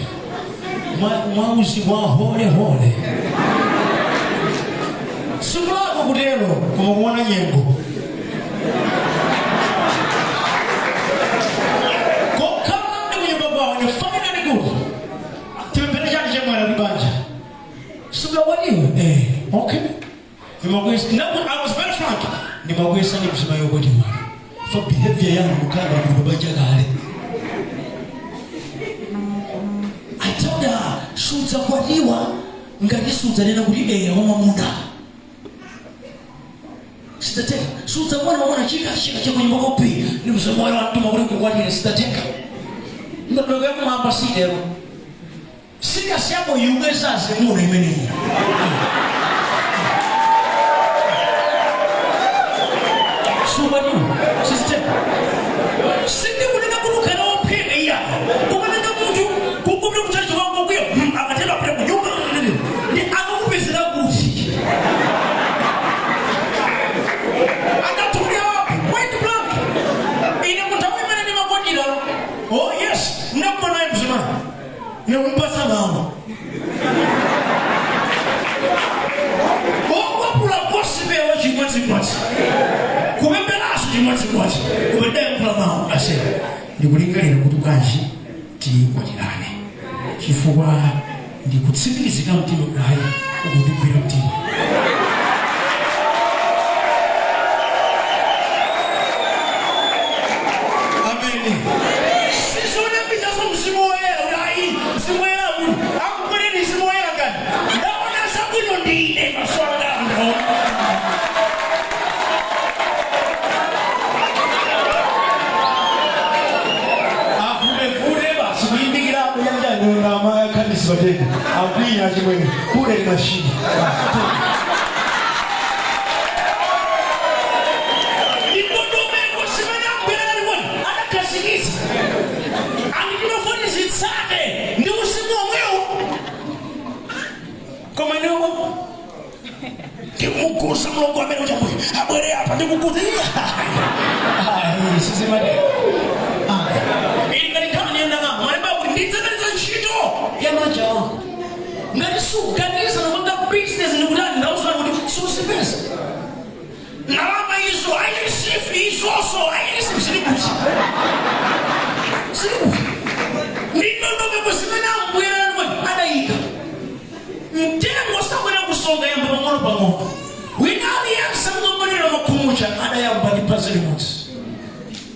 mwauzimu wa hole hole. Sikulako kutero, koma kuona nyengo kokhala ndi kunyumba kwawo ni finally good. Tipemphere chani chemwana libanja simunakwatiwe? Okay. Nimakwesa, I was very frank, nimakwesa ni mzimayi wokwatiwa for behavior yanu mukhala kuti banja kale. I told her, sudzakwatiwa ngati sudzanena kuti eya wamwamuna. Sidateka. Sudzakuona mwamuna chika chika chakunyumba kopi ni Mzimu Woyera wantuma kuti kukwatire. Sidateka. Ndondomeko yakumwamba sitero. Serious yako yubwezaze muno imeneyi. Sukwatiwa sisiteka. Sindikunena kuti ukhale wopheka iya, ukanena munthu kugumira kuchachi wangu kuya akatera apita kunyumba ndi akakupezera kuti andathukulira point blank. Ine munthawi imene ndimakwatira, oh yes, ndakumanaye mzimayi, nekumpasa mawu okwapula gospel chimodzimodzi, kupemberanso chimodzimodzi, kupedenkhula mawu ase, ndikulingalira kuti bwanji tikwatirane, chifukwa ndikutsimikizika mtima kuti hayi, ukundigwira mtima. Amen. Sizonambizaso Mzimu Woyera kuti ayi, Mzimu Woyera kuti akukwereni. Mzimu Woyera ngati ndaona zabwino ndine maso anga ndaona. Avutevute basi kulimbikirapo yanjanyo amakhandisi patenge akwiya chimwene kule mashini ndondomeko zimene ambwera alikoni adakhazikitsa andinofoni zitsate ndi usiku omwewo. Koma inewo ndikumugusa mulongo amene kuti ambuye abwere apa, ndikuguza sizimadera ili ngati nkhani niyendang'ama malemba kuti ndidzakaliza ntchito ya manja wanga. Ngati suganiza nopanga business, ndikutani, ndauzana kuti susipeza ndalama izo. I receive izonso, I receive. Zili kuti? Zili kuti? Ndondomeko zimene ambwera adayika. Mtengo sakwera kusonga, yamba pang'ono pang'ono. Wina aliyense mungongolera makhumucha adayamba ndi phazi limodzi.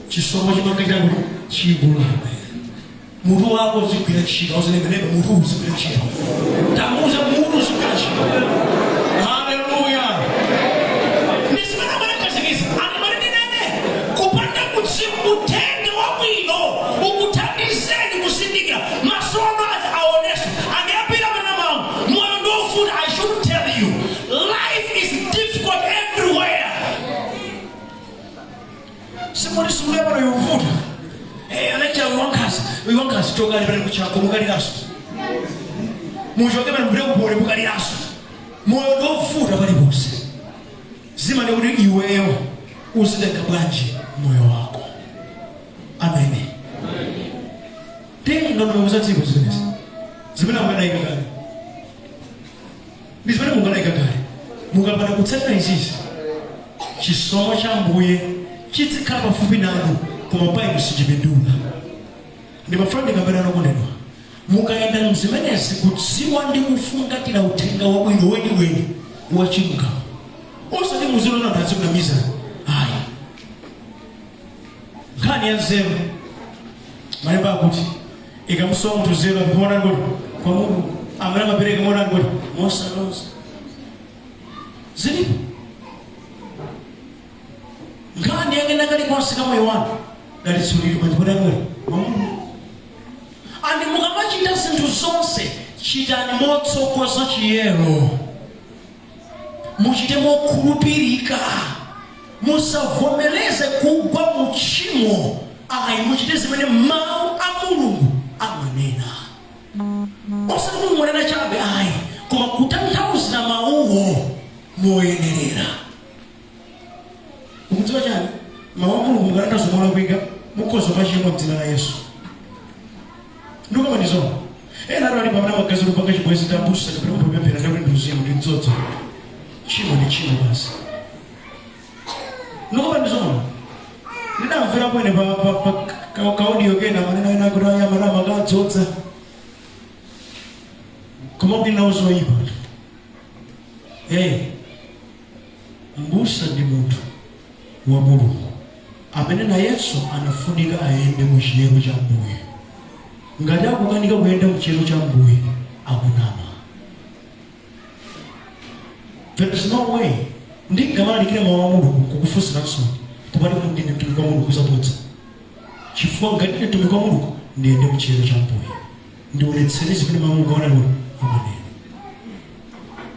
Chisomo chimangachita kuti chikulabe. Mutu wako uzigwira ntchito, auzilembelembe, mutu uzigwira ntchito. Tamuza mutu uzigwira ntchito. Haleluya! Ndi zimene amene khazikitsa andimati ndinene. Simoti sukulu yapano ikuvuta. Anacha uyu wankhanza, chokani pano kuchako mukaliranso. Muchoke pano mupite kupole mukaliranso. Moyo ndovuta paliponse. Zimane kuti iweyo uzitenga bwanji moyo wako. Amene. Tenga ndondomeko za dziko zimenezi. Zimene mungadayika kale. Ndi zimene mungadayika kale. Mukapanda kutsatira izizi, chisomo cha Ambuye chizikhala pafupi nanu, koma pa inu sichipindula. Ndimafuna ndikambirane okondedwa. Mukayenda mzimenezi, kudziwa ndi kufungatira uthenga wabwino weniweni wa chilungamo, osati muzilona anthu azikunamizani ayi. Nkhani ya nzeru, malemba akuti ikamusowa munthu nzeru apemphe kuti kwa Mulungu amene amapereka motani kuti mosalonza. Zilipo nkhani yake nakalikonse ka moyo wanu dalitso lili manja motani mwa Mulungu. Andi mukamachita zinthu zonse, chitani motsogoza chiyero, muchite mokhulupirika, musavomereze kugwa mu tchimo ayi. Muchite zimene mawu a Mulungu amanena, osati kungonena chabe ayi, koma kutanthauzira mawuwo moyenerera. Ukudziwa chani? Mawu a Mulungu mukatanthauza molakwika, mukhoza machimwa mdzina la Yesu. Ndikukamandizona ena atu ali pamene amagazi kupanga chibwezi tabusa kapena kupemphera, ndakuti ndi uzimu ndi mdzodzo. Tchimo ndi tchimo basi. Ndikukamandizona ndidamvera kwene pa ka audio kena maneno ena kuti aya mana makadzodza koma kuti nawo zoyipa. Hey, mbusa ndi munthu wa Mulungu amene nayenso anafunika ayende mu chiyero cha Mbuye. Ngati akukanika kuyenda mu chiyero cha Mbuye, akunama. There is no way ndingamalalikire mawu a Mulungu kukufunsira nsoni kupati kuti ndine mtumiki wa Mulungu, zabodza. Chifukwa ngati ndine mtumiki wa Mulungu, ndiyende mu chiyero cha Mbuye, ndionetsere zimene mawu a Mulungu amanena kuti amanena.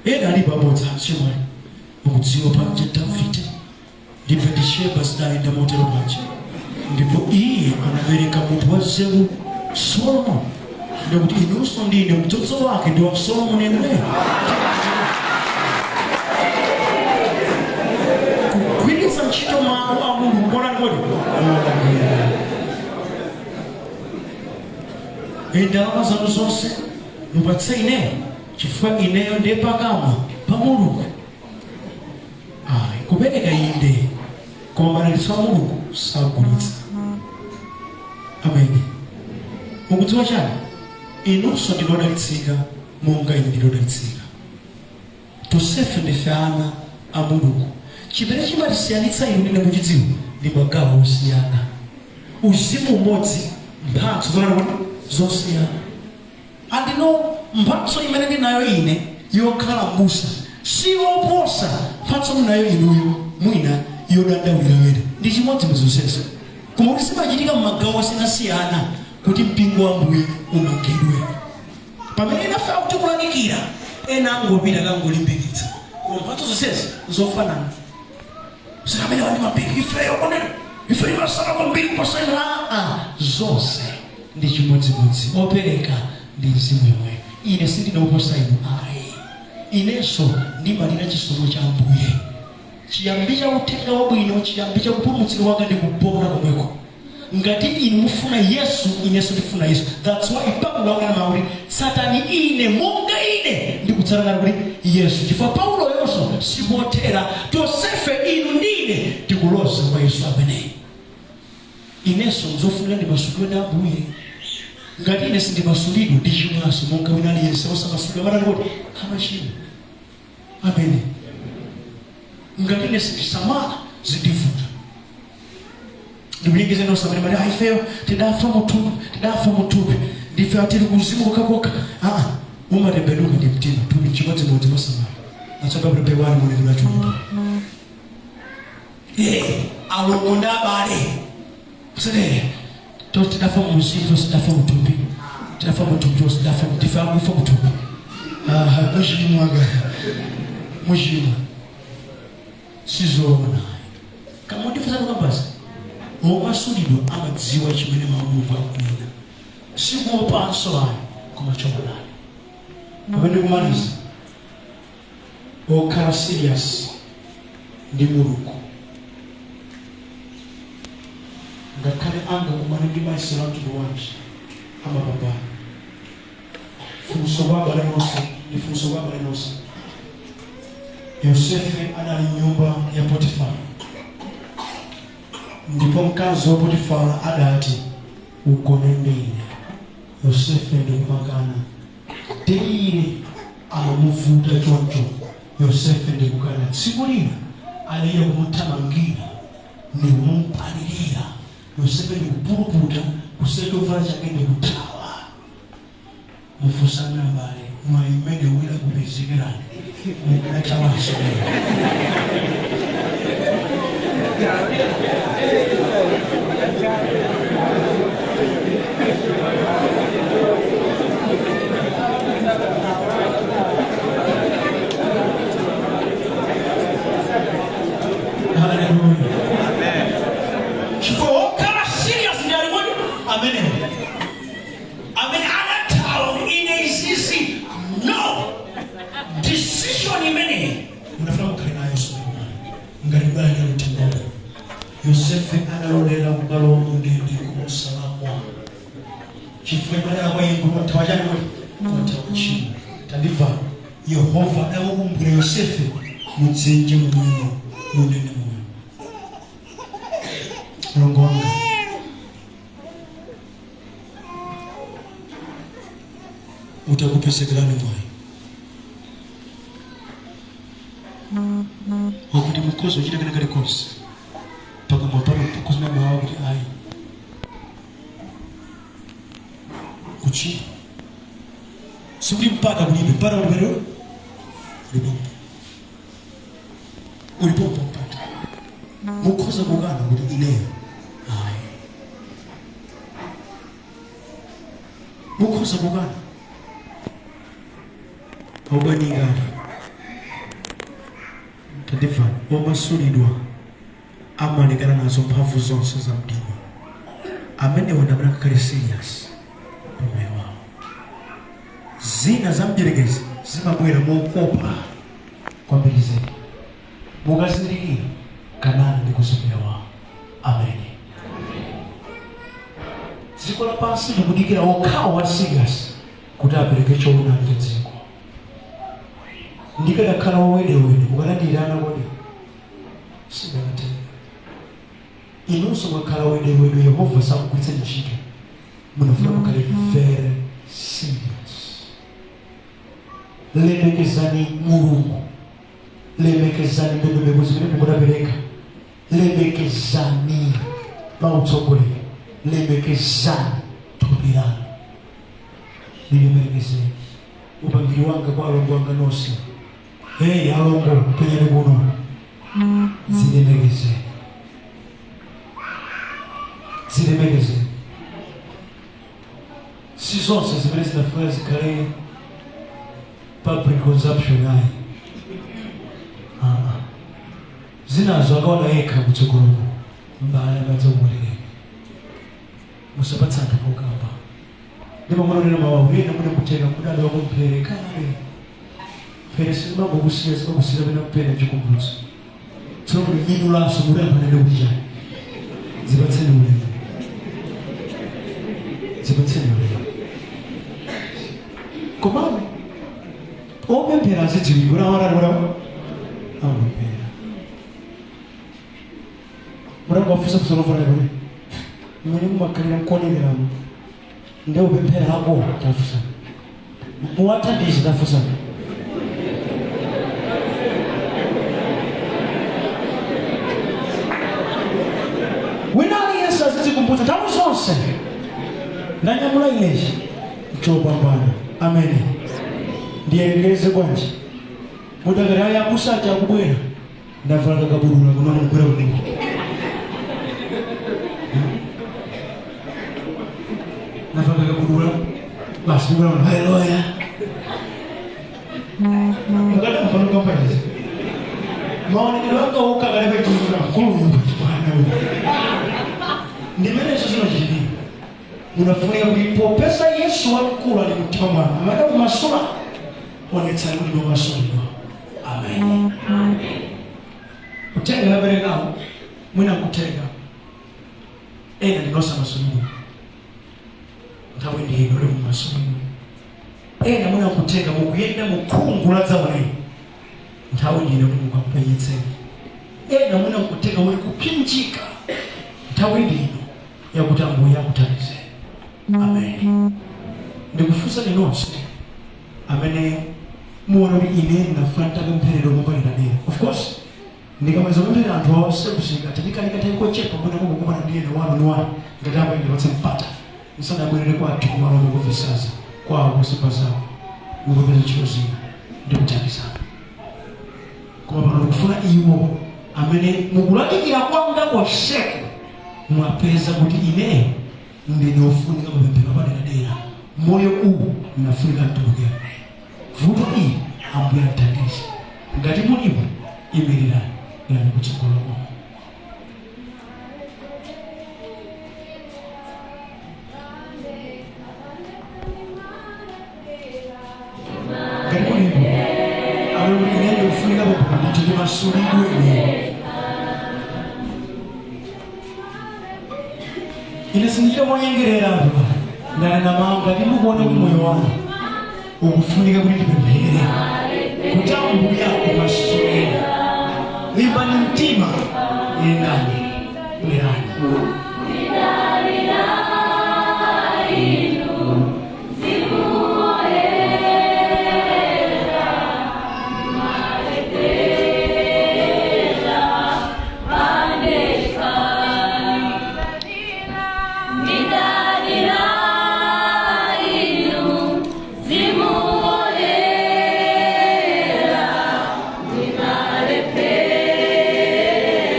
Ena alipo abodza chimwali. Mukudziwa panja Davide ndi Batisheba zidayenda motero panja, ndipo iye anabereka munthu wa nzeru Solomon, ndikuti inunso ndine mdzodzo wake ndi wa Solomon yemweyo. Kugwiritsa ntchito mawu a Mulungu onani kodi ndalama zanu zonse mupatse ineyo, chifukwa ineyo ndiye pakamwa pa Mulungu. Ayi, kupereka inde, koma madalitso a Mulungu sagulitsa. Amene. Mukudziwa chani? Inunso ndinodalitsika monga ine ndinodalitsika. Tonsefe ndife ana a Mulungu. Chimene chimatisiyanitsa inu ndine, muchidziwa, ndi magawo osiyana. Uzimu umodzi, mphatso zonena kuti zosiyana. Andino mphatso imene ndinayo ine yokhala mbusa siyoposa mphatso munayo inuyo mwina yodandaulira wena. Ndi chimodzi muzonsezo, koma kuti zimachitika m'magawo osiyanasiyana kuti mpingo wa Mbuye umangidwe. Pamene ena akuti kulalikira, ena angopita kangolimbikitsa, koma mphatso zonsezi zofanana. Sikamene wandi mapiri ifeyo konena ife imasala kwambiri kupasana. Aa, zonse ndi chimodzimodzi, opereka ndi Mzimu yomweyo. Ine sindinoposa inu ayi. Inenso ndimalira chisomo cha Ambuye. Chiyambi cha uthenga wabwino, chiyambi cha kupulumutsidwa kwanga ndi kupona komweko. Ngati inu mufuna Yesu, inenso ndifuna Yesu. That's why Paulo akunena mawu kuti tsatani ine monga ine ndikutsata kuti Yesu, chifukwa Paulo yonso sipothera. Tonsefe inu ndine tikuloza kwa Yesu ameneyi. Inenso nzofunika ndimasulidwe ndi Ambuye. Ngati ine sindimasulidwe, ndichimwanso monga wina aliyense. Osamasulidwa amatani kuti amachimwa. Amene. Ngati ine sindisamala, zindivuta. Ndikulingize nonse amene mati ifeyo tidafa muthupi, tidafa muthupi, ndife atili kuzimu kokhakokha. Aa, umatembenuka ndi mtima, thupi chimodzimodzi mosamala. Natsoka kuti pewani maonekedwe achoyipa. Alongo ndi abale, usati tonse tidafa mumuzimu, tonse tidafa muthupi, tidafa muthupi, tonse tidafa, ndife akufa muthupi. Aha, muchimwa ka muchimwa, sizoona. Kamundifusa kukambasi. Womasulidwa amadziwa chimene mawu a Mulungu akunena, sikuopanso ayi, koma choonadi. Pamene ndikumaliza, okhala serious ndi Mulungu, ngakhale angakumane ndi mayesero a mtundu wanji, amapambana. Funso kwa abale nonse, ndi funso kwa abale nonse. Yosefe anali nyumba ya Potifara, ndipo mkazi wa Potifara adati, "Ugone ndi ine." Yosefe ndikumakana. Daily amamuvuta choncho, Yosefe ndikukana. Tsiku lina aliye kumuthamangira ndikumupalirira, Yosefe ndikupulupudza kusiya chovala chake ndikuthawa. Mufunsana abale, mwayi mmene wina kupezekerani, mukanathawanso? Haleluya! Chifukwa wokhala serious ndi ali kuti amenewo amene anathawa. Ine izizi no decision imeneyi munafuna mukhale nayo Sulemani ngati kubala ndi uthenga. Yosefe analolera kukalowa mu ndende kumosalakwa, chifukwa imanena kwa iye kuti wathawa chani? Kuti wathawa tchimo. Tandimva, Yehova adamukumbukira Yosefe mudzenje momwemo, mundende momwemo. Mlongo wanga, utakupezekerani mwayi wakuti mukhoza kuchita kena kalikonse, pakamwa pano pakhoza mawu kuti ayi kuchita, sikuti mpata kulibe. Mpata ulipero, ulipompo, ulipompo mpata. Mukhoza kukana kuti ineyo ayi, mukhoza kukana aubanikali. Tandimvani, omasulidwa amalekana nazo mphamvu zonse za mdima. Amenewo ndi amene akakhale serious pamoyo wawo. Zina za mdierekezi zimabwera mokopa kwambiri zedi. Mukazindikira, kanani ndi kuzipewa. Amene dziko lapansi likudikira okhawo wa serious kuti apereke choonadi cha dziko. Ndikadakhala wowedewede, mukanandirana kodi? Sidakatenga. Inunso mwakhala wedewede, Yehova sakugwiritsa ntchito. Munafuna mukhale very serious. Lemekezani Mulungu, lemekezani ndondomeko zimene mukunapereka, lemekezani mautsogoleri, lemekezani thupi lanu, lilemekezeni. Upangiri wanga kwa alongo anga nonse, hey alongo, penyani kuno, zilemekezeni, zilemekezeni. Si zonse zimene zinafuna zikhale public consumption, ayi. Ah, ah. Zinazo akaona yekha kutsogoloko, mbale amadza kukutereni. Musapatsa anthu pokamba. Ndimamononera mawawu ena mune kutenga kudada wako mphere kale. Mphere sizimangokusiya, zimakusiya pena mpere chikumbutso. Tsono kuti minulaso kuti anthu anene kuti chani? Zipatseni ulemu, zipatseni ulemu. Komabe opemphera azidziwika kuti awatati kuti amapemphera. Mutangowafunsafunsa lovala kuti mmene mumakhalira nkuonekeramo ndi upemphera ako, tafunsana, muwathandize, tafunsana. Wina aliyense azidzikumbutsa nthawi zonse, ndanyamula inechi chopambana. Amene ndiyelekeze bwanji mudakati ayi abusa aja akubwera, ndavala kakabudula kuno mugwera kuno, ndavala kakabudula basi, ndikuona haleluya, mukadamva kampanizi maonekero anga okha kalebe chizuna mkulu nyumba chibwana uyu. Munafunika kuti popeza Yesu wamkulu ali mumtima mwanu, amene kumasula, onetsani kuti ndiwomasulidwa. Amen. Uthenga naperekawo, mwina nkutheka ena ndinosamasulidwa, nthawi ndi ino lero mumasulidwe. Ena mwina nkutheka mukuyenda mukhungu la dzaoneni, nthawi ndi ino kuti mukakupenyetseni. Ena mwina nkutheka muli kupsinjika, nthawi ndi ino yakuti Ambuye akuthandizeni. Amen. Ndikufunsani nonse amene muona kuti ine ndinafuna nditapempheredwa mopaderadera. Of course, ndikamaliza kupemphera anthu awa sekusika tindikanika nthawi kochepa, mwina mukukumana ndi ena wanu ni wanu, ngati ambuye ndipatse mpata musanabwerere kwathu kumalo mukuvisaza kwawo kusimba zawo, mukupeza ntchito zina ndikuthandizana. Koma pano ndikufuna iwo amene mukulalikira kwanga konseko mwapeza kuti ineyo ndine ofunika mapemphero apaderadera, moyo uwu nafunika mtulukire, vuto iyi Ambuye anthandize. Ngati mulipo, imirirani, yani kutsogolo kuno. Ngati mulipo amene kuti ine ndikufunika pemphero ndithu, ndimasulidwe ine, ine sindichita monyengerera anthu, ndanena mawu. Ngati mukuona kuti moyo wanu ukufunika kuti tipemphere kuti Ambuye akumasuleni, limbani mtima, yendani, bwerani.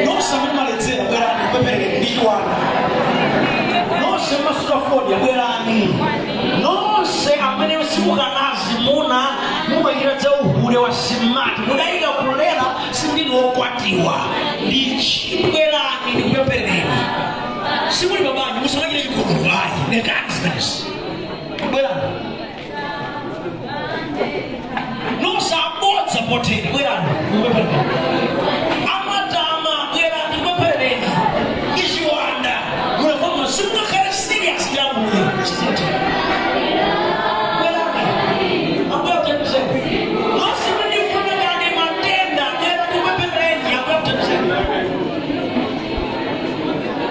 Nonse amene maledzera, bwerani kupempherere ndi chiwanda. Nonse masuta fodya, bwerani. Nonse amene simukanazi muna mumachita za uhule wa simati, mudayika kulera, sindinu wokwatiwa ndi chibwerani ndikupempherereni. Simuli pabanja, musamachite chigololo, ayi, lekani zimenezi, bwerani. Nonse abodza pothera, bwerani ndikupempherereni. Amatama, bwerani ndikupempherereni ndi chiwanda. Munafoma simungakhale serious ndi Ambuye, sizingatheka. Bwerani, Ambuye akuthandizeni. Nonse mundifuna kani matenda, bwerani ndikupempherereni, Ambuye akuthandizeni.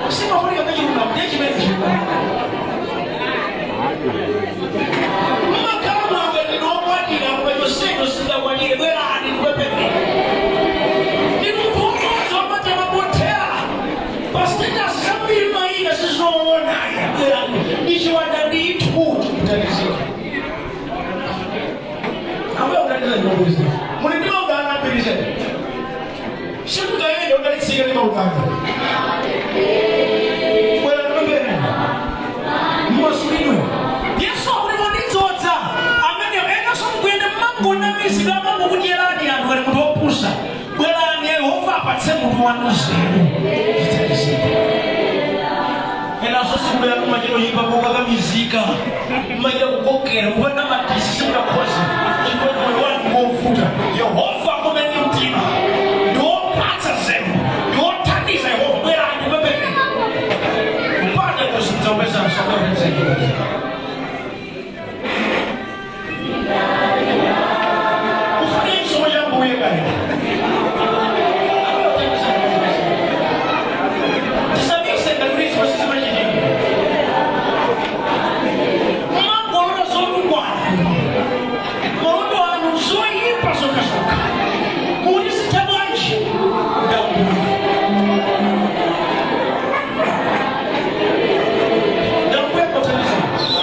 Simafunika kachilungamo, ndiye chimene chilungamo. Mmakhala mwanga ndinokwatira, koma chonsecho sindakwatire, bwerani ndikupempherereni. Ndi munthu womodzi wamatama pothera pa status zambiri mayika sizoona, bwerani, ndi chiwanda ndithu, chikuthandizika. Ambuye akuthandizeni. Ndikubwizira muli ndi maudana ambiri zedi, simungayende udalitsika ndi maudana. Bwerani ndikupempherereni, mumasulidwe. Yesu akuti mundidzodza amene enanso mukuyenda mmangonamizidwa, amangokudyerani anthu ngati munthu wopusa. Bwerani, Yehova apatse munthu wanu nzeru, zithandizike. Enanso sikubwera kumachita oyipa mokakamizika, mumachita kukokera, kupanda matisi simungakhoze chifukwa moyo wanu ngovuta. Yehova akomeni mtima, ndiwopatsa nzeru, ndiwothandiza Yehova. Bwerani ndikupempherereni, mpata kusimudzaupeza msakuthandizeni. Ufune chisomo cha Mbuye kale. Tisabise ngati kuti izo sizimachitika. Mangolota zotukwana, maloto anu zoyipa zokhazokha, kuti sitha bwanji ndambuye, ndambuye kothandiza.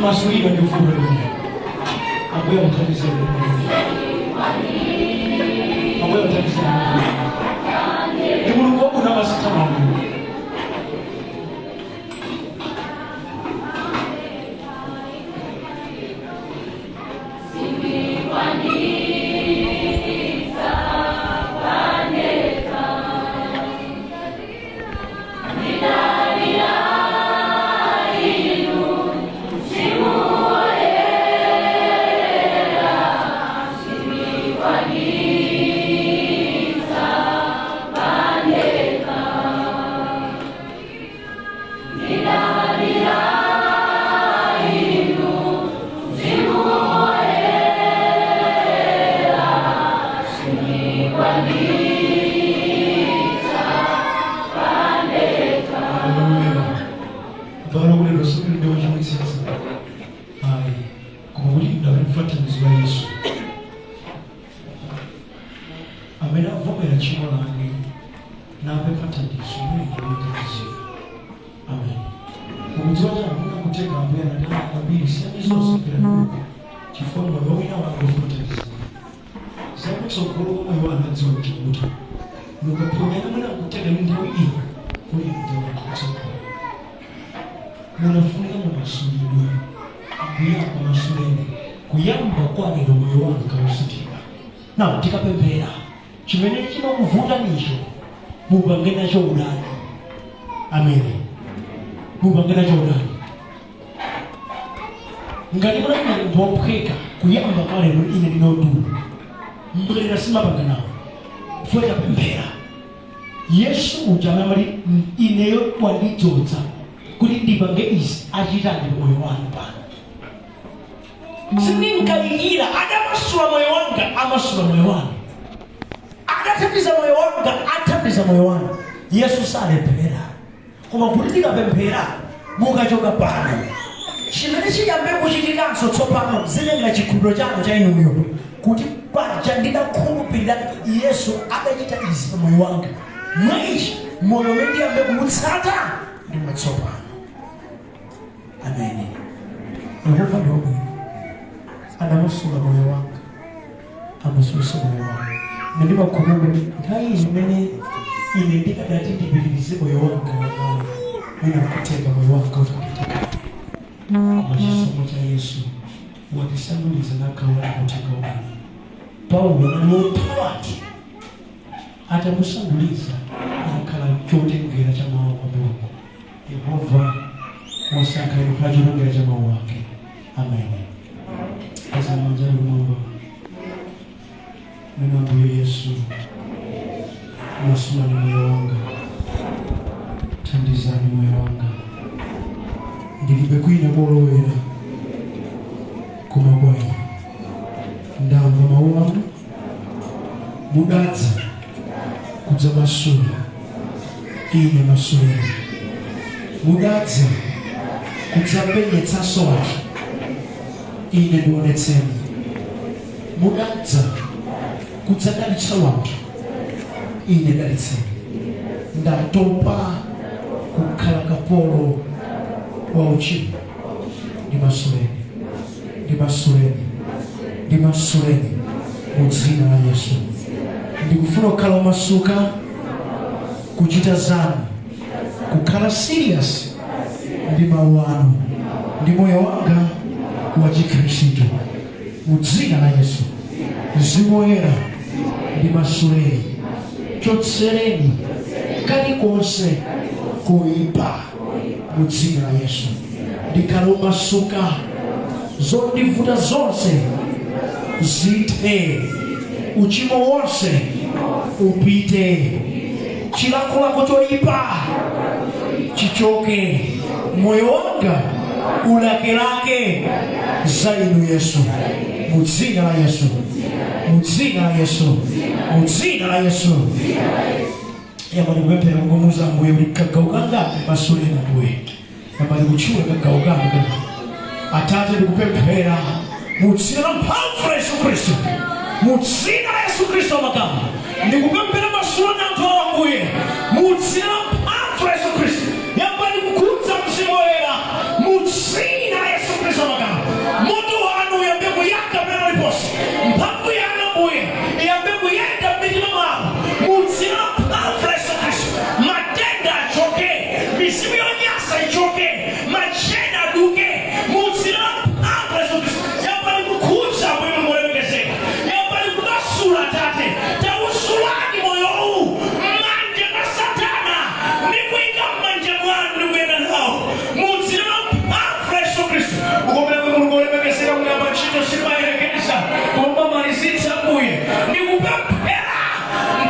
Simumasulidwa ndi vuto limenelo. Ambuye muthandizeni. Ambuye muthandizeni. Ndi Mulungu wabwino, amasintha malamulo. Haleluya. Bala kuti losukuli ndi wochimwitsitsa, ayi, koma kuti ndapempha thandizo la Yesu amene avomera tchimo lake napempha thandizo imene ndiyothandizika. Amen. Mukudziwa chani? Munakuteka Ambuye anati kwambiri, siyani zonse pera chifukwa moyo wina wake ufuna. Zakutsogolo kwa moyo wanu adziwa kuti mukaphonyana munakuteka ndi nthawi ino kuli mdzakutsogolo. Munafunika mumasulidwe. Ambuye akumasuleni. Kuyamba kwa lero moyo wanu kausinthika. Now tikapemphera, chimene chimakuvuta nicho mupange nacho udani. Amene mupange nacho udani. Ngati munali munthu wophweka, kuyamba kwa lero ine ndinodula mbwerera, simapanga nawo. Fwe tapemphera, Yesu uja amati ineyo wandidzodza kuti ndipange izi, achitani moyo wanu pano. Sindinkayikira. Adamasula moyo wanga, amasula moyo wanu. Adathandiza moyo wanga, athandiza moyo wanu. Yesu salephera. Koma kuti tikapemphera, mukachoka pano, chimene chiyambe kuchitikanso tsopano zilengera chikhulupiriro chanu cha inuyo kuti paja ndidakhulupirira Yesu adachita izi pa moyo wanga, mwa ichi moyo umene ndiyambe kumutsata ndi mwatsopano. Amene Yehova ndi wabwino. Adamasula moyo wanga, amasulisa moyo wanga. Ine ndimakhulupirira kuti nthawi imene ine ndikadati ndipitirize moyo wanga wakale, mwina nkutheka moyo wanga utapita, koma chisomo cha Yesu watisanduliza nagawana kutenga wabwino. Paulo anali wopha anthu, atamusanduliza anakhala chotengera cha mawu a Mulungu. Yehova wasankha inu kukhala chotengera cha mawu ake. Amen. Azana manjani kumwamba mene Ambuye Yesu, masulani moyo wanga, thandizani moyo wanga. Ndilibe kwina kolowera koma kwa inu. Ndamva mawu anu, mudadza kudzamasula ine, masuleni. Mudadza kudzapenyetsanso anthu ine, ndionetseni. Mudadza kudzadalitsa wanthu ine, dalitseni. Ndatopa kukhala kapolo wa uchimo. Ndimasuleni, ndimasuleni, ndimasuleni mu dzina la Yesu. Ndikufuna kukhala womasuka kuchita zanu, kukhala serious ndi mawu anu ndi moyo wanga wa Chikhristu mu dzina la Yesu. Mzimu Woyera, ndimasuleni, chotsereni kalikonse koyipa mu dzina la Yesu. Ndikhale womasuka, zondivuta zonse zithe, uchimo wonse upite, chilakolako choyipa chichoke, moyo wanga ulakelake za inu Yesu, mu dzina la Yesu, mu dzina la Yesu, mu dzina la Yesu. Yambani kupemphera, kungomuza Ambuye kuti kagawo kanga masuleni Ambuye. Yambani kutchula kagawo kanga. Atate, ndikupemphera mu dzina la mphamvu la Yesu Khristu, mu dzina la Yesu Khristu amakamba, ndikupemphera masulani anthu awo Ambuye, mu dzina la mphamvu la Yesu Khristu. Yambani kukhudza, Mzimu Woyera, mu dzina la Yesu Khristu amakamba. Ndikupemphera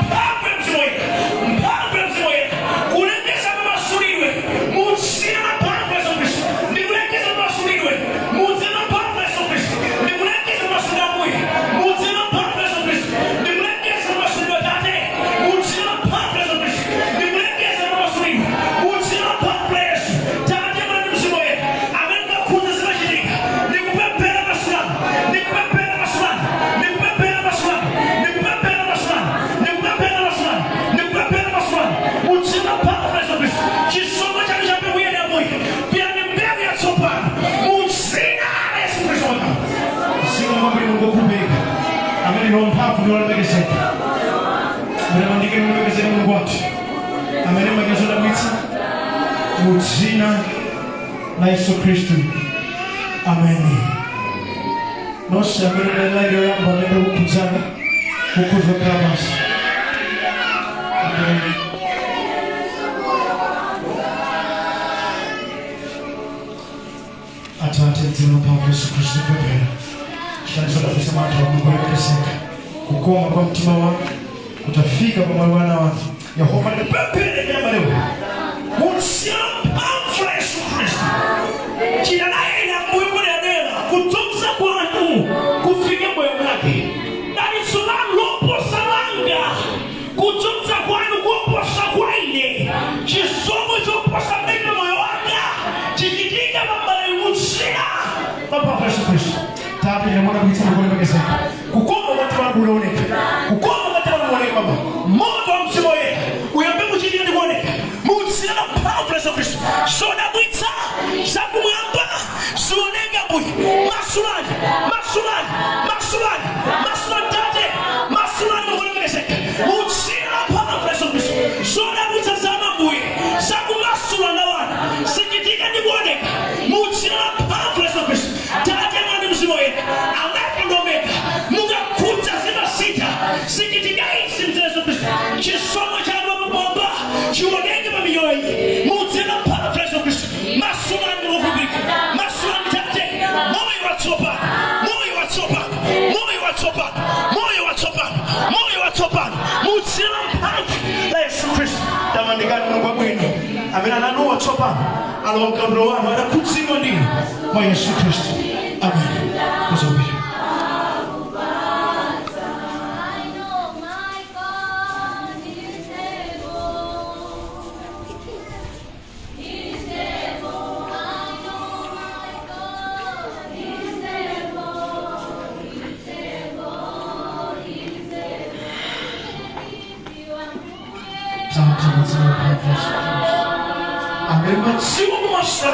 mphamvu ya Mzimu Woyera, mphamvu ya Mzimu Woyera kulengeza mamasulidwe mu dzina la mphamvu ya Yesu Khristu. Ndikulengeza mamasulidwe mu dzina la mphamvu ya Yesu Khristu. Ndikulengeza mamasulidwe, Ambuye, mu dzina la mphamvu ya Yesu Khristu. Ndikulengeza mamasulidwe, Tate, mu dzina la mphamvu ya Yesu Khristu. Ndikulengeza mamasulidwe mu dzina la mphamvu ya Yesu. Tate, Mwana ndi Mzimu Woyera, amene mwakhudza zimachitika. Ndikupemphera masulano, ndikupemphera masulano, ndikupemphera masulano, ndikupemphera masulano, ndikupemphera masulano, ndikupemphera masulano mu dzina la mphamvu ya Yesu Khristu. Chisomo chanu cha mbeu yene, Ambuye, piyani mbewu yatsopano mu dzina la Yesu Khristu. Zikomo kwambiri, Mulungu wokhulupirika amene ndi wamphamvu ndi wolemekezeka. Mutamandike, mulemekezeke Mulungu wathu amene machita zodabwitsa, mu dzina la Yesu Khristu, ameni. Nonse amene muli yoyamba amene kukhudzana kukhuza kukhala pansi. Amen. Atate, mdzina la mphamvu Yesu Khristu, kupemphera chithandizo mantha wa Mulungu wolemekezeka, kukoma kwa mtima wanu kutafika pa moyo wana wanu. Yehova, ndipemphere nyama leo Mu dzina la mphamvu la Yesu Khristu, chita naye Ambuye mudanena kudzoza kwanu kufike moyo mwake, dalitso lanu loposa langa, kudzoza kwanu koposa kwa ine, chisomo choposa mmene moyo wanga chichitika pambale mu dzina la mphamvu Yesu Khristu. Tate ine mwana kuitsa kulemekezeka, kukoma kwa mtima wanu unaoneka, kukoma kwa mtima wanu unaoneka. Baba, Moto wa Mzimu Woyera uyambe kuchitika ndi kuoneka mu dzina la mphamvu la Yesu Khristu. Zodabwitsa zakumwamba zioneka, Mbuye. Masulani, masulani, masulani, masulani, Tate, masulani mukulemekezeka mu dzina la mphamvu la Yesu Khristu. Zodabwitsa za Ambuye zakumasula wana zichitika ndi kuoneka mu dzina la mphamvu la Yesu Khristu. Tate, Mwana ndi Mzimu Woyera, Alefa ndi Omega, mukakhudza zimasintha. Zichitika izi mdzina la Yesu Khristu. Chisomo chanu kumwamba chioneke pa miyoyo iyi mu dzina la mphamvu la Yesu Khristu. Masulani mukukhulupirika, masulani, Tate. Moyo watsopano, moyo watsopano, moyo watsopano, moyo watsopano, moyo watsopano mu dzina la mphamvu la Yesu Khristu. Tamandikani Mulungu wabwino amene ananuwa tsopano alowa mkandolo wanu adakhudzidwa ndinu mwa Yesu Khristu, amen. Kuzambiri. I know my God is able. Is able. I know my God is able. Is able. Is able. If you are Tate, mu dzina la mphamvu la Yesu Khristu amene madziwa mumasula.